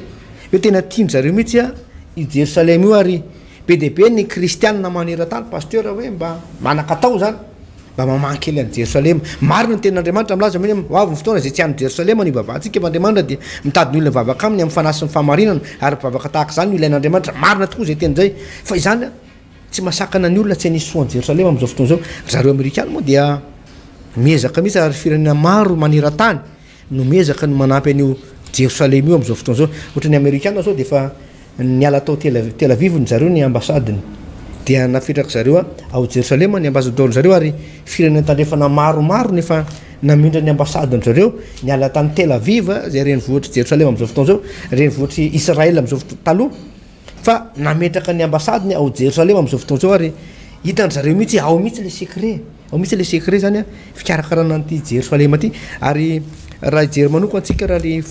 Hoe tena tian-dry zareo mihitsy an io Jerosalema io ary be dia be ny kristiana maneran-tany Pasteur hoe mba manan-katao izany. Mba mamaky kely an'i Jerosalema. Marina ny tenin'Andriamanitra milaza hoe ho avy ny fotoana izay tsy any Jerosalema no hivavahantsika fa Andriamanitra dia mitady ny olona hivavaka aminy amin'ny fanahy sy ny fahamarinana ary mpivavaka tahaka izany no ilain'Andriamanitra. Marina tokoa izay teny izay fa izany tsy mahasakana ny olona tsy hanisy soa an'i Jerosalema amin'izao fotoana izao. Ry zareo Amerikana moa dia miezaka mihitsy ary firenena maro maneran-tany no miezaka ny manampy an'io Jerosalema io amin'izao fotoana izao. Ohatra ny Amerikana izao dia efa Niala tao Tel Aviv ny zareo ny ambasadiny dia napetraky zareo ao Jerosalema ny ambasadaoro zareo ary firenena tandrefana maromaro no efa namindra ny ambasadiny zareo niala tany Tel Aviv izay renivohitr'i Jerosalema amin'izao fotoana izao, renivohitr'i Israel amin'izao fotoana taloha fa nametraka ny ambasadiny ao Jerosalema amin'izao fotoana izao ary hitan-dry zareo mihitsy ao mihitsy le secret, ao mihitsy le secret zany fikarakarana an'ity Jerosalema ity ary raha hijery manokana antsika raha le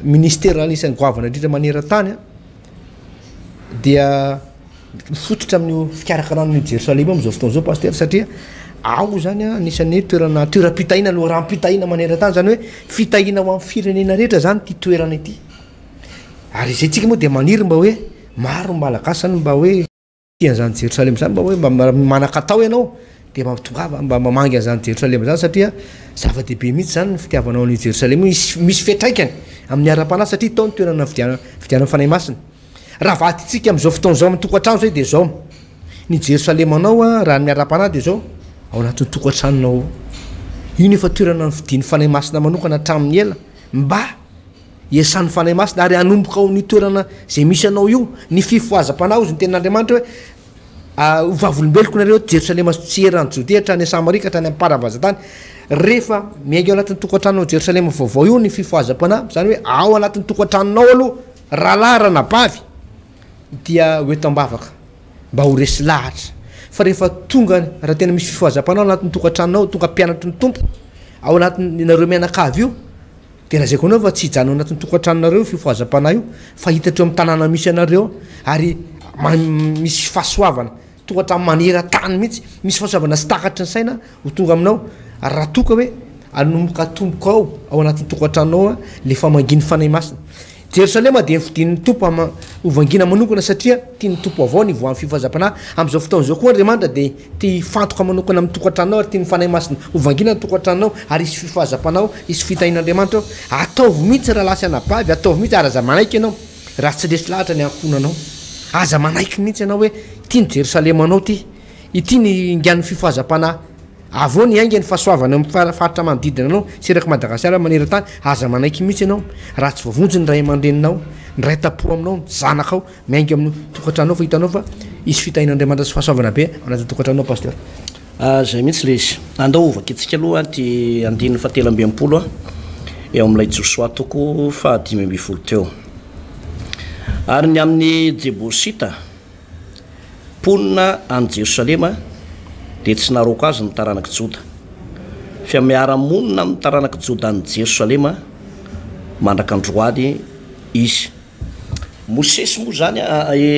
ministera anisan'ny goavana indrindra maneran-tany dia mifototra amin'io fikarakarana an'io Jerosalema io amin'izao fotoana izao pasitera satria ao zany anisan'ny toerana toeram-pitahiana loharanom-pitahiana maneran-tany zany hoe fitahiana ho an'ny firenena rehetra zany ity toerana ity ary izay tsika moa dia maniry mba hoe maro ny malagasy zany mba hoe Tia an'izany Jerosalema izany mba hoe mba manan-katao ianao dia mba tongava mba mamangy an'izany Jerosalema izany satria zava-dehibe mihitsy izany ny fitiavanao an'io Jerosalema io, misy fiantraikany amin'ny ara-panahy satria tao ny toerana nifidianana fidianan'ny Fanahy Masina. Raha avadintsika amin'izao fotoana izao amin'ny tokantrano izay dia izao, ny Jerosalemanao raha ny ara-panahy dia izao, ao anatin'ny tokantranonao ao. Io no efa toerana nifidian'ny Fanahy Masina manokana hatramin'ny ela mba Iasan'ny Fanahy Masina ary hanomboka ao amin'io toerana izay misy anao io ny fifohazam-panahy, hozy ny tenin'Andriamanitra hoe, Ho vavolombeloko nareo eto Jerosalema sy eran'i Jodea hatrany Samaria ka hatrany am-paravazan-tany. Rehefa miainga ao anatin'ny tokantranonao Jerosalema vaovao io ny fifohazam-panahy, izany hoe ao anatin'ny tokantranonao aloha, rahalahy, ranabavy, dia ho eto am-bavaka mba ho resy lahatra fa rehefa tonga, raha tena misy fifohazam-panahy ao anatin'ny tokantranonao, tonga mpianatry ny Tompo ao anatin'ny nareo mianakavy io, Dia lazaiko anao fa tsy hijanona ao anatin'ny tokantranonareo io fifohazam-panahy io fa hitatra eo amin'ny tanàna misy anareo ary misy fahasoavana tonga hatramin'ny maneran-tany mihitsy, misy fahasoavana tsy takatry ny saina ho tonga aminao ary raha toa ka hoe anomboka atomboka ao ao anatin'ny tokantranonao ao le famangian'ny Fanahy Masina. Jerosalema dia nofidin'ny Tompo ama ho vangiana manokana satria tian'ny Tompo avao ny hivoahan'ny fifohazam-panahy. Amin'izao fotoana izao koa Andriamanitra dia te hifantoka manokana amin'ny tokantranonao ary tian'ny Fanahy Masina ho vangiana ny tokantranonao ary hisy fifohazam-panahy ao, hisy fitahian'Andriamanitra ao. Ataovy mihitsy rahalahy sy anabavy, ataovy mihitsy ary aza manaiky ianao raha tsy resy lahatra ny ankohonanao. Aza manaiky mihitsy ianao hoe ity ny Jerosalemanao ity, ity ny ingan'ny fifohazam-panahy. Avy eo niainga ny fahasoavana eo amin'ny faritra manodidina anao sy erak'i Madagasikara maneran-tany, aza manaiky mihitsy ianao raha tsy voavonjy ny ray aman-dreninao, ny ray tam-po aminao, ny zanakao, miainga amin'ny tokantranonao fa hitanao fa hisy fitahian'Andriamanitra sy fahasoavana be ao anatin'ny tokantranonao Pasteur. Zay mihitsy le izy. Andao hovakintsika aloha ity andininy fahatelo amby 60 eo amin'ilay Josoa toko faha 15 teo. Ary ny amin'ny Jebosita, Mponina any Jerosalema dia tsy naroaka azy ny taranak'i Joda, fa miara-monina amin'ny taranak'i Joda any Jerosalema mandrak'androany izy. Mosesy moa izany,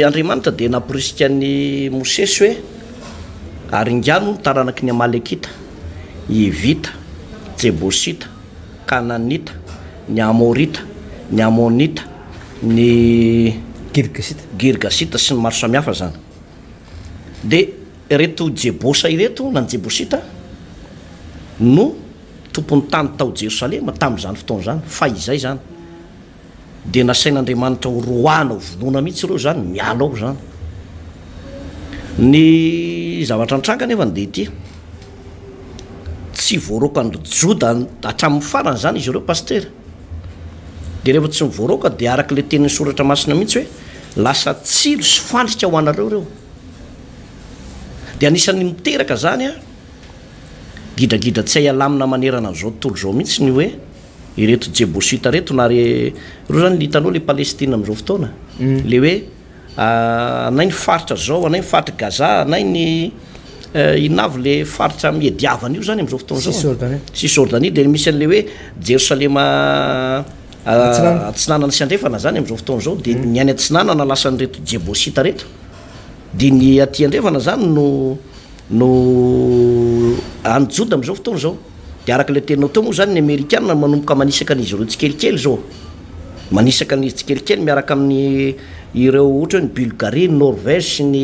Andriamanitra dia namporisika an'i Mosesy hoe, Aringano ny taranaky ny Amalekita, Hivita, Jebosita, Kananita, ny Amorita, ny Amonita, ny Girgasita. Girgasita sy ny maro samihafa izany. Dia ireto Jebosa ireto na ny Jebosita no tompon'ny tany tao Jerosalema tamin'izany fotoana izany, fahizay izany. Dia nasain'Andriamanitra ho roahina, ho vonoina mihitsy ireo izany, miala ao izany. Ny zavatra nitranga anefa dia ity, tsy voaroakan'ny Joda hatramin'ny farany izany izy ireo pasitera. Dia rehefa tsy mivoaroaka dia araka ilay tenin'ny soratra masina mihitsy hoe lasa tsilo sy fandrika ho anareo ireo. Dia anisan'ny miteraka izany an, gidragidra tsy hay alamina manerana an'izao tontolo izao mihitsy ny hoe ireto Jebosita ireto na re, ireo izany ny hitanao ilay Palestina amin'izao fotoana, ilay hoe anay ny faritra izao, anay ny faritr'i Gaza, anay ny inona avy ilay faritra miadiavana io izany amin'izao fotoana izao? Cisjordanie. Cisjordanie, dia misy an'ilay hoe Jerosalema atsinanana sy andrefana izany amin'izao fotoana izao, dia ny any atsinanana lasan'ireto Jebosita ireto. Dia ny aty andrefana izany no no any Joda amin'izao fotoana izao. Dia araka ilay teninao teo moa izany ny Amerikana manomboka manisaka an'izy ireo tsikelikely izao. Manisaka an'izy tsikelikely miaraka amin'ny ireo ohatra hoe ny Bulgarie, ny Norvège sy ny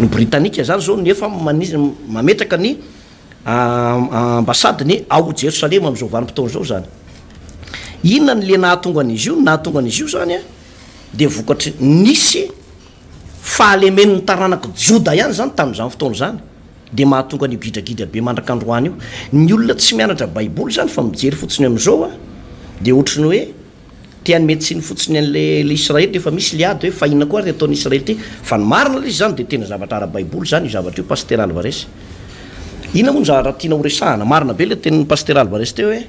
ny Britanika izany izao no efa manis- mametraka ny ambasadiny ao Jerosalema amin'izao vanim-potoana izao izany. Inona no le nahatonga an'izy io? Ny nahatonga an'izy io izany an, dia vokatry nisy fahalemen'ny taranak'i Joda ihany izany tamin'izany fotoana izany, dia mahatonga an'io gidragidra be mandrak'androany io. Ny olona tsy mianatra baiboly izany fa mijery fotsiny amin'izao an, dia ohatry ny hoe te hanome tsiny fotsiny an'ilay ilay Israely rehefa misy ilay ady hoe fa inona koa ary ny ataon'i Israely ity? Fa ny marina ilay izy izany dia tena zavatra ara-baiboly izany io zavatra io Pasitera Alvarez. Inona moa ny zavatra tiana horesahana? Marina be ilay tenin'i Pasitera Alvarez teo hoe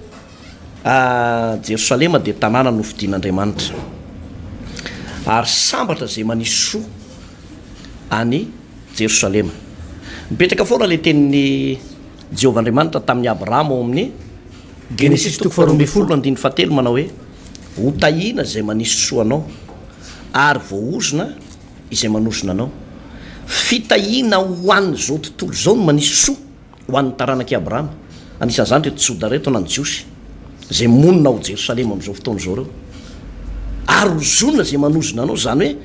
Jerosalema dia tanàna nofidin'Andriamanitra. Ary sambatra izay manisy soa any Jerosalema. Mipetraka foana ilay tenin'i Jehovah Andriamanitra tamin'i Abrahama ao amin'ny Genesisy toko faharoambinifolo andininy fahatelo manao hoe, Hotahiana izay manisy soa anao, ary voaozona izay manozona anao. Fitahiana ho an'izao tontolo izao ny manisy soa ho an'ny taranak'i Abrahama, anisan'izany ireto Joda ireto na ny Jiosy, izay monina ao Jerosalema amin'izao fotoana izao ireo. Ary ozonina izay manozona anao, izany hoe,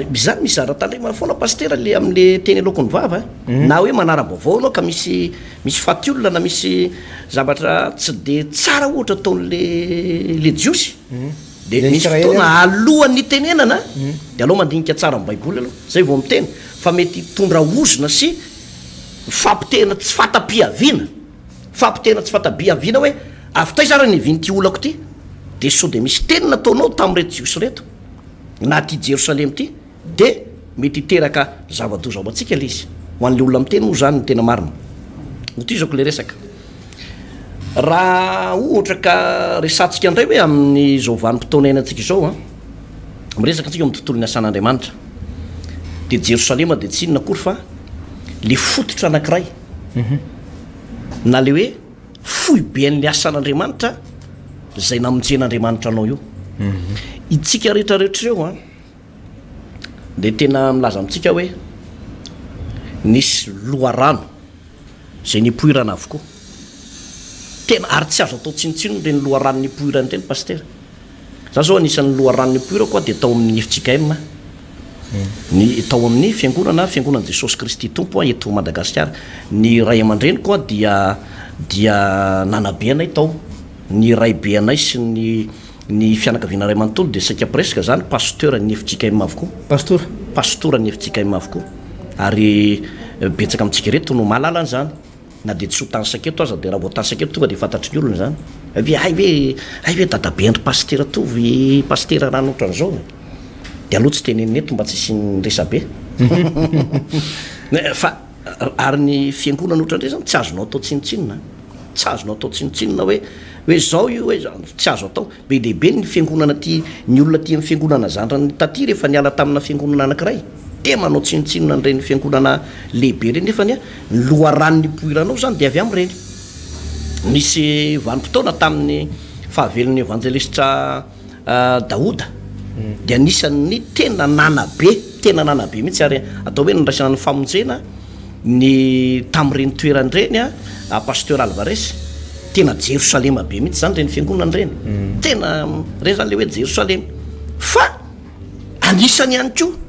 izany misy zavatra tandremana foana Pasitera le amin'le teny aloaky ny vava, na hoe manara-baovao ianao ka misy misy faty olona na misy zavatra tsy dia tsara ohatra ataon'le le Jiosy, dia misy fotoana alohan'ny hitenenana dia aleo mandinika tsara ny Baiboly aloha, zay vao miteny, fa mety hitondra ozona sy Fampitehana tsy fata-piaviana, fampitehana tsy fata-biaviana hoe avy taiza ary niavian'ity olako ity? Dia sao dia misy teny nataonao tamin'ireto Jiosy ireto, na aty Jerosalema ity, dia mety hiteraka zava-doza ho antsika ilay izy. Ho an'ilay olona miteny moa izany no tena marina. Hotohizako ilay resaka. Raha ohatra ka resahantsika indray hoe amin'izao vanim-potoana iainantsika izao an, miresaka antsika eo amin'ny tontolon'ny asan'Andriamanitra, dia Jerosalema dia tsy inona akory fa le fototra anankiray na le hoe foiben'ny asan'Andriamanitra izay namonjen'Andriamanitra anao io. Itsika rehetra rehetra ireo an, dia tena milaza amintsika hoe nisy loharano izay nipoirana avokoa. Tena ary tsy azo atao tsinontsinona ireny loharano nipoirana ireny Pasitera. Za zao anisan'ny loharano nipoirako dia tao amin'ny fjkm, ny tao amin'ny fiangonana Fiangonan'i Jesosy Kristy Tompo eto Madagasikara. Ny ray aman-dreniko dia dia nanabe anay tao. Ny raibe anay sy ny ny fianakaviana iray manontolo dia saika presque zany pasteur ny fjkm avokoa. Pastora? Pastora ny fjkm avokoa. Ary betsaka amintsika ireto no mahalala an'izany. Na dia tsy ho tanisaiko eto aza dia raha vao tanisaiko eto tonga dia fantatry ny olona izany. Hoe hay ve, hay ve dadabe an-dry pasitera Tovo i pasitera rano ohatran'izao e. Dia aleo tsy tenenina eto mba tsy hisian'ny resabe. Fa ary ny fiangonana ohatran'ireny izany tsy azonao atao tsinontsinona. Tsy azonao atao tsinontsinona hoe hoe izao io hoe tsy azo atao. Be dia be ny fiangonana aty, ny olona aty amin'ny fiangonana zandrany taty rehefa niala tamina fiangonana anankiray dia manao tsinontsinona an'ireny fiangonana lehibe ireny nefany ny loharano nipoiranao izany dia avy amin'ireny. Nisy vanim-potoana tamin'ny fahavelon'ny evanjelistra Daoda dia anisan'ny tena nanabe, tena nanabe mihitsy ary atao hoe nandraisana ny famonjena ny tamin'ireny toerana ireny a Pasteur Alvarez, tena Jerosalema be mihitsy zany ireny fiangonana ireny, tena ireny zany le hoe Jerosalema, fa anisany ihany koa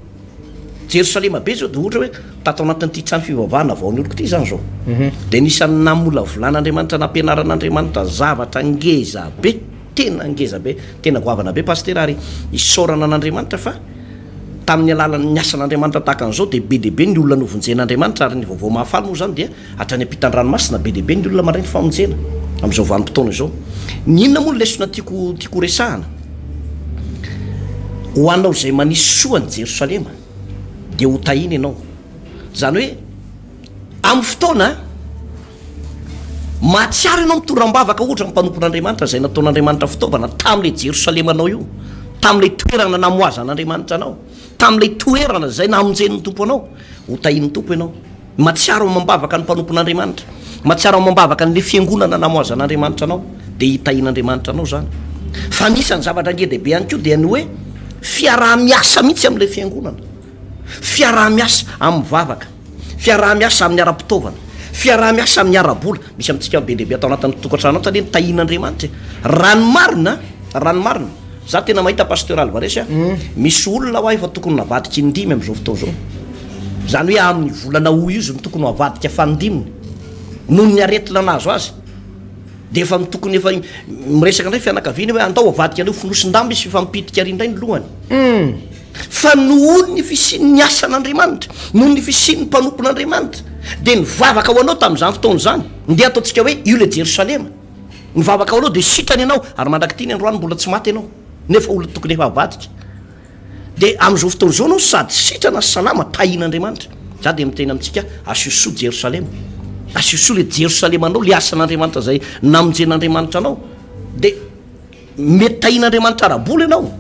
Jerosalema be zao de ohatra hoe tato anatin'ity trano fivavahana vao nioriko ity zany zao de anisan'ny namolavolan'Andriamanitra nampianaran'Andriamanitra zavatra ngeza be, tena ngeza be, tena goavana be Pasitera ary isaorana an'Andriamanitra fa Tamin'ny alalan'ny asan'Andriamanitra tahaka an'izao dia be dia be ny olona novonjen'Andriamanitra ary ny vaovao mahafaly moa izany dia hatrany ampitan-dranomasina be dia be ny olona mandray ny famonjena amin'izao vanim-potoana izao. Ny inona moa ny lesona tiako tiako horesahana? Ho anao izay manisy soa an'i Jerosalema dia ho tahiana ianao. Izany hoe amin'ny fotoana mahatsiaro ianao mitondra am-bavaka ohatra ny mpanompon'Andriamanitra izay nataon'Andriamanitra fitaovana tamin'ilay Jerosalemanao io, tamin'ilay toerana namoazan'Andriamanitra anao, tamin'ilay toerana izay namonjen'ny Tompo anao, ho tahian'ny Tompo ianao. Mahatsiaro amam-bavaka ny mpanompon'Andriamanitra, mahatsiaro amam-bavaka an'ilay fiangonana namoazan'Andriamanitra anao, dia hitahian'Andriamanitra anao izany. Fa anisan'ny zavatra ngeda be ihany koa dia ny hoe fiaraha-miasa mihitsy amin'ilay fiangonana. Fiaraha-miasa amin'ny vavaka, fiaraha-miasa amin'ny ara-pitaovana, fiaraha-miasa amin'ny ara-bola. Misy amintsika be dia be ato anatin'ny tokantrano ato anie ny tahian'Andriamanitra e. Raha ny marina, raha ny marina, za tena mahita Pasteur Alvarez a, misy olona hoa efa tokony navadika indimy amin'izao fotoana izao. Izany hoe amin'ny volana août io izy no tokony ho avadika fanindiminy noho ny aretina nahazo azy. Dia efa tokony efa miresaka indray fianakaviana hoe andao avadika an'io fonosin-damba izy f'efa mipitika ary indray ny lohany. Fa noho ny fisian'ny asan'Andriamanitra, noho ny fisian'ny mpanompon'Andriamanitra, dia nivavaka ho anao tamin'izany fotoana izany. Ndeha ataontsika hoe io ilay Jerosalema. Nivavaka ho anao dia sitrana ianao, ary mandrak'ity ny androany mbola tsy maty ianao, nefa olona tokony efa havadika. Dia amin'izao fotoana izao ianao sady sitrana sy salama, tahian'Andriamanitra. Za dia miteny amintsika, asio soa Jerosalema. Asio soa ilay Jerosalemanao, ilay asan'Andriamanitra izay namonjen'Andriamanitra anao. Dia. Mety tahian'Andriamanitra ara-bola ianao,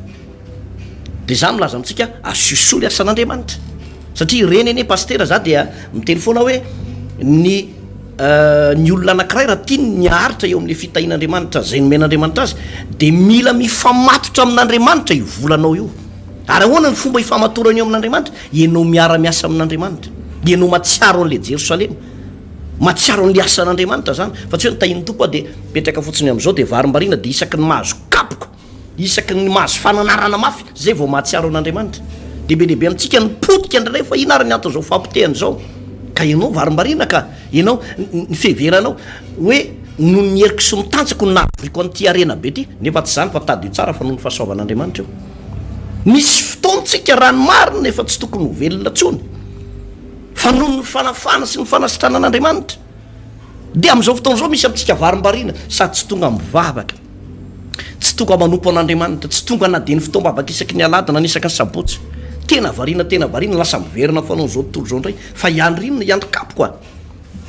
dia za milaza amintsika asio soa ny asan'Andriamanitra, satria ireny anie pasitera za dia miteny foana hoe ny ny olona anankiray raha tiany ny haharitra eo amin'ilay fitahian'Andriamanitra izay nomen'Andriamanitra azy dia mila mifamatotra amin'Andriamanitra io volanao io. Ary ahoana ny fomba ifamatorana eo amin'Andriamanitra? Ianao miara-miasa amin'Andriamanitra, ianao mahatsiaro an'ilay Jerosalema. Mahatsiaro ny asan'Andriamanitra zany fa tsy hoe ny tahian'ny Tompo aho dia mipetraka fotsiny amin'izao dia varimbariana dia isaky ny mahazo kapoka, isaky ny mahazo fananarana mafy zay vao mahatsiaro an'Andriamanitra. Dia be dia be amintsika ny potika indraindray fa inona ary ny anton'izao fampotehana izao? Ka ianao varimbariana ka, ianao ny fiheveranao hoe noho ny heriko sy ny tanjako no nahavoriako an'ity harena be ity, nefa tsy izany fa tadidio tsara fa noho ny fahasoavan'Andriamanitra io. Misy fotoan-tsika raha ny marina efa tsy tokony ho velona intsony. Fa noho ny fanafahana sy ny fanasitranan'Andriamanitra, dia amin'izao fotoana izao misy amintsika varimbariana sady tsy tonga mivavaka, tsy tonga manompo an'Andriamanitra, tsy tonga na dia ny fotoam-bavaka isaky ny alahady na ny isaky ny sabotsy. Tena variana, tena variana, lasa miverina amin'ny fanaon'izao tontolo izao indray. Fa hiandry inona? Hiandry kapoka?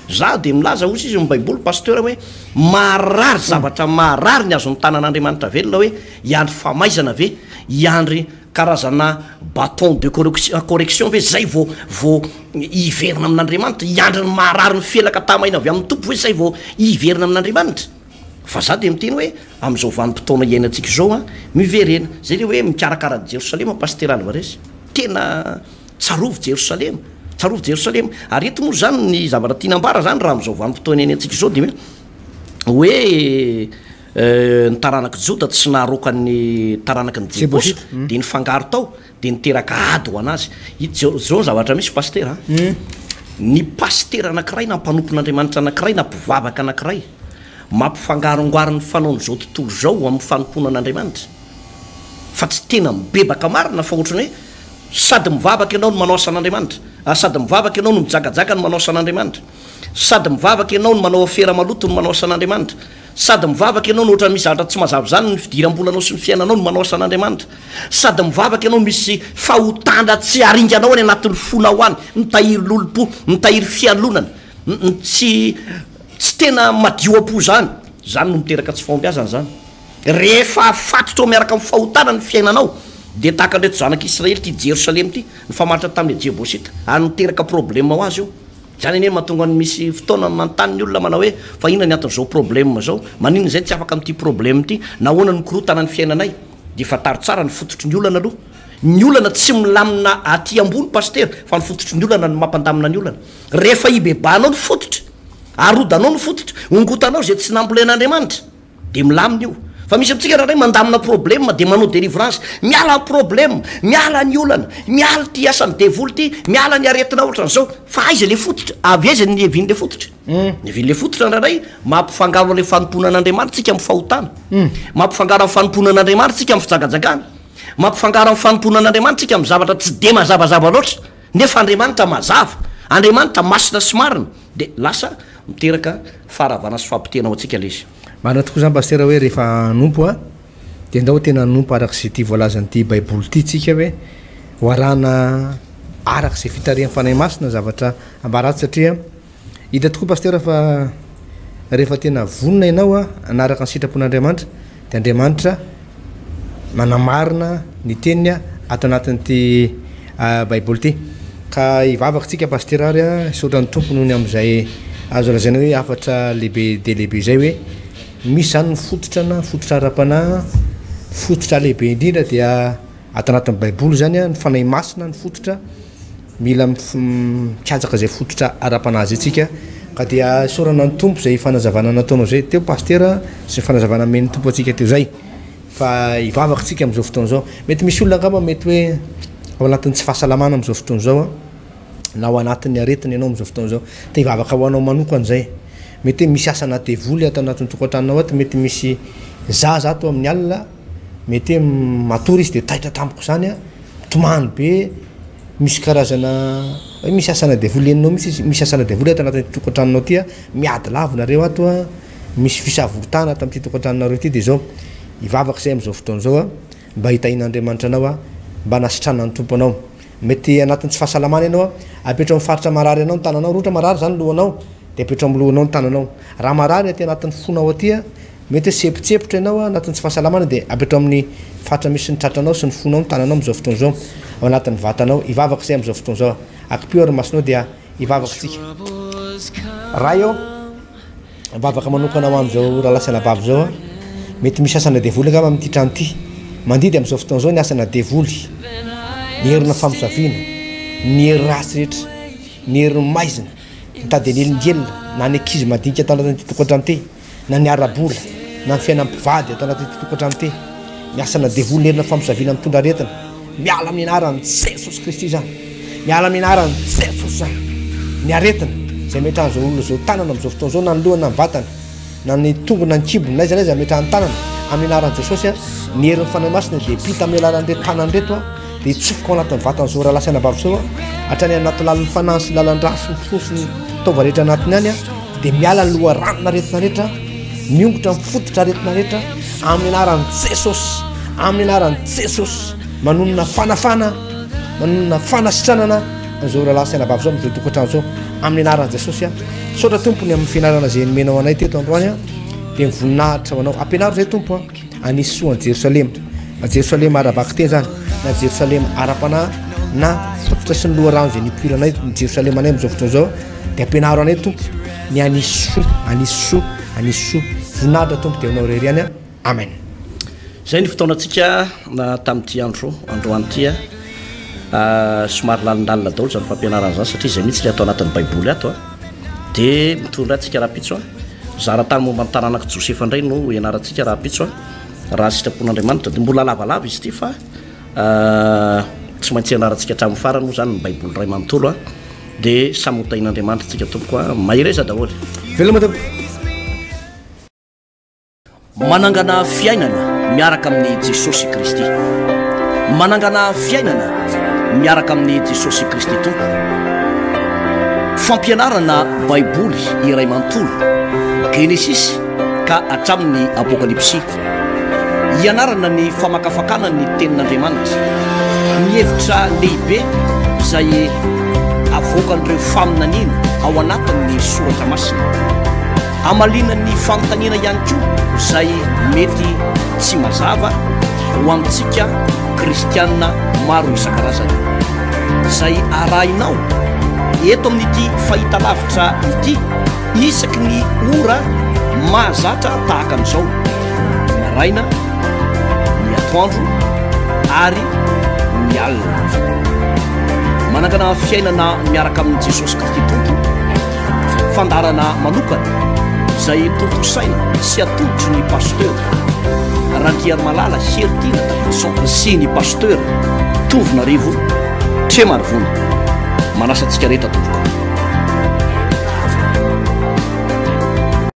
Za dia milaza, hoy izy ny Baiboly, Pasteur, hoe maharary zavatra maharary ny azon'ny tanan'Andriamanitra velona hoe hiandry famaizana ve? Hiandry Karazana bâton de correction ve zay vao vao hiverina amin'Andriamanitra? Hiandry ny maharary ny felaka tamaina avy amin'ny Tompo ve zay vao hiverina amin'Andriamanitra? Fa za dia miteny hoe amin'izao vanim-potoana iainantsika izao an, miverena. Zay le hoe mikarakara an'i Jerosalema Pasitera Alvarez. Tena tsarovy Jerosalema, tsarovy Jerosalema. Ary eto moa zany ny zavatra tiana ambara zany raha amin'izao vanim-potoana iainantsika izao dia hoe hoe Ny taranak'i Joda tsy naharoaka ny taranaky ny Jebosa, dia nifangaro tao, dia niteraka ady ho an'azy. Ito zao ny zavatra misy Pasitera a! Ny pasitera anankiray na mpanompon'Andriamanitra anankiray na mpivavaka anankiray mampifangarongaro ny fanaon'izao tontolo izao amin'ny fanompoana an'Andriamanitra, fa tsy tena mibebaka marina fa ohatran'ny hoe sady mivavaka ianao no manao asan'Andriamanitra, ary sady mivavaka ianao no mijagajaga no manao asan'Andriamanitra, sady mivavaka ianao no manao afera maloto no manao asan'Andriamanitra. Sady mivavaka ianao no ohatran'ny misy zavatra tsy mazava izany ny fidiram-bolanao sy ny fiainanao no manao asan'Andriamanitra. Sady mivavaka ianao misy fahotana tsy aringanao any anatin'ny fonao any, mitahiry lolompo, mitahiry fialonana, tsy tsy tena madio am-po izany. Izany no miteraka tsy fahombiazana izany. Rehefa afatotrao miaraka amin'ny fahotana ny fiainanao dia tahaka an'ireto zanak'Israely ity Jerosalema ity, nifamatotra tamin'ny Jebosita ary niteraka problème ho azy io. Izany anie no mahatonga ny misy fotoana manontany ny olona manao hoe fa inona ny anton'izao problème izao? Maninona izay tsy afaka amin'ity problème ity? Nahoana no mikorotana ny fiainanay? Dia fantaro tsara ny fototry ny olana aloha. Ny olana tsy milamina aty ambony Pasitera fa ny fototry ny olana no mampandamina ny olana. Rehefa ibebahanao ny fototra, arodanao ny fototra, ongotanao izay tsy nambolen'Andriamanitra. Dia milamina io. Fa misy amintsika indraindray mandamina problème dia manao délivrance. Miala ny problème, miala ny olana, miala ity asan'ny devoly ity, miala ny aretina ohatran'izao. Fa aiza ilay fototra? Avy aiza ny niavian'ilay fototra? Niavian'ilay fototra indraindray mampifangaro an'ilay fanompoana an'Andriamanitra tsika amin'ny fahotana. Mampifangaro amin'ny fanompoana an'Andriamanitra tsika amin'ny fijangajangana. Mampifangaro amin'ny fanompoana an'Andriamanitra tsika amin'ny zavatra tsy dia mazavazava loatra. Nefa Andriamanitra mazava, Andriamanitra masina sy marina. Dia lasa miteraka faharavana sy fahapotehana ho antsika ilay izy. Marina tokoa izany Pasitera hoe rehefa hanompo a dia ndao tena hanompo araka izay ity voalazan'ity baiboly ity tsika hoe ho arahana araka izay fitarihan'ny Fanahy Masina ny zavatra ambara ato satria hita tokoa Pasteur fa rehefa tena vonona ianao hanaraka ny sitrapon'Andriamanitra dia Andriamanitra manamarina ny teniny ato anatin'ity baiboly ity. Ka hivavaka tsika Pasteur ary hisaotra ny Tompo noho ny amin'izay azo lazaina hoe hafatra lehibe dia lehibe izay hoe misy izany ny fototra na fototra ara-panahy, fototra lehibe indrindra dia ato anatin'ny baiboly izany ny Fanahy Masina ny fototra, mila mikatsaka izay fototra ara-panahy izay tsika ka dia isaorana ny Tompo izay fanazavana nataonao izay teo Pasitera sy ny fanazavana nomen'ny Tompo antsika teo izay fa hivavaka tsika amin'izao fotoana izao. Mety misy olona angamba mety hoe ao anatin'ny tsy fahasalamana amin'izao fotoana izao na ao anatin'ny aretina ianao amin'izao fotoana izao. Te hivavaka ho anao manokana izay. Mety hoe misy asana devoly ato anatin'ny tokantranonao ato, mety misy zaza ato amin'ny alina, mety hoe matory izy dia taitra tampoka izany, mitomany be, Misy karazana hoe misy asana devoly henonao mihitsy izy, misy asana devoly ato anatin'ity tokantranonao ity a, miady lavo nareo ato a, misy fisavoritahana ato amin'ity tokantranonareo ity dia izao, hivavaka izay amin'izao fotoana izao a, mba hitahian'Andriamanitra anao a, mba hanasitranan'ny Tompo anao. Mety anatin'ny tsy fahasalamana ianao a, apetrao amin'ny faritra marary anao ny tananao, raha ohatra marary izany ny lohanao dia apetrao amin'ny lohanao ny tananao. Raha marary aty anatin'ny fonao aty a, Mety hoe sempontsempotra ianao anatin'ny tsy fahasalamana dia apetraho amin'ny faritra misy ny tratranao sy ny fonao ny tananao amin'izao fotoana izao, ao anatin'ny vatanao. Hivavaka izay amin'izao fotoana izao. Akipio ary ny masonao dia hivavaka isika. Ray ô, mivavaka manokana ho an'izao rahalahy sy anabavy izao aho. Mety misy asana devoly angamba amin'ity trano ity. Mandidy amin'izao fotoana izao ny asana devoly, ny herina famosaviana, ny hery ratsy rehetra, ny herin'ny maizina, mitady hanelingelina na ny ankizy madinika ato anatin'ity tokantrano ity. na ny ara-bola, na ny fiainam-pivady ato anatin'ity tokantrano ity, ny asana devoly nerina famosaviana mitondra aretina, miala amin'ny anaran'i Jesosy Kristy izany, miala amin'ny anaran'i Jesosy izany, ny aretina izay ametrahan'izao olona izao tanana amin'izao fotoana izao, na ny lohany na ny vatany, na ny tongony na ny kibony, na aiza na aiza ametrahany tanana, amin'ny anaran'i Jesosy, ny herin'ny Fanahy Masina dia hipita amin'ny alalan'ireto tanana ireto, dia hitsofoka ao anatin'ny vatan'izao rahalahy sy anabavy izao, hatrany anaty lalin'ny fanahy sy lalan-drà sy ny fo sy ny taova rehetra anatiny any. Dia miala ny loharanon'aretina rehetra, miongotra ny fototra aretina rehetra, amin'ny anaran'i Jesosy, amin'ny anaran'i Jesosy, manonona fanafana, manonona fanasitranana an'izao rahalahy sy anabavy izao amin'izao tokantrano izao, amin'ny anaran'i Jesosy aho. Misaotra Tompo ny amin'ny fianarana izay nomenao anay teto androany aho, dia ny voninahitra ho anao. Ampianaro izay Tompo a, hanisy soa an'i Jerosalema, na Jerosalema ara-bakiteny izany, na Jerosalema ara-panahy, na fototra sy ny loharano izay nipoiranay, ny Jerosalema anay amin'izao fotoana izao. Dia ampianaro anay Tompo ny hanisy soa, hanisy soa, hanisy soa. Voninahitra Tompo dia ho Anao irery ihany an. Amen. Izay ny fotoanantsika tamin'ity andro androany ity a. Somary lalindalina daholo izany fampianarana izany satria izay mihitsy ilay ato anatin'ny Baiboly ato a. Dia mitohy indray antsika rahampitso a. Zara-tany momba ny taranak'i Josefa indray no hianarantsika rahampitso a. Raha sitrapon'Andriamanitra. Dia mbola lavalava izy ity fa tsy maintsy ianarantsika hatramin'ny farany moa izany ny Baiboly iray manontolo a. Dia samy ho tahin'Andriamanitra tsika tompoko a! Mahereza daholo. Veloma tompoko. Manangana fiainana miaraka amin'i Jesosy Kristy. Manangana fiainana miaraka amin'i Jesosy Kristy Tompo. Fampianarana Baiboly iray manontolo, Genesisy ka hatramin'ny Apokalypsy. Hianarana ny famakafakana ny Tenin'Andriamanitra, ny hevitra lehibe izay avoakan'ireo faminaniana ao anatin'ny Soratra Masina. Hamaliana ny fanontaniana ihany koa izay mety tsy mazava ho antsika kristiana maro isan-karazany. Izay arahinao eto amin'ity fahitalavitra ity. Isaky ny ora mahazatra tahaka an'izao, ny maraina, ny atoandro ary ny alina. Manangana fiainana miaraka amin'i Jesosy Kristy Tompo, fandaharana manokana izay tontosaina sy atolotry ny Pasteur Randriarimalala Heritiana Davidson sy ny Pasteur Tovonarivo Tremarivony. Manasa antsika rehetra tompoko.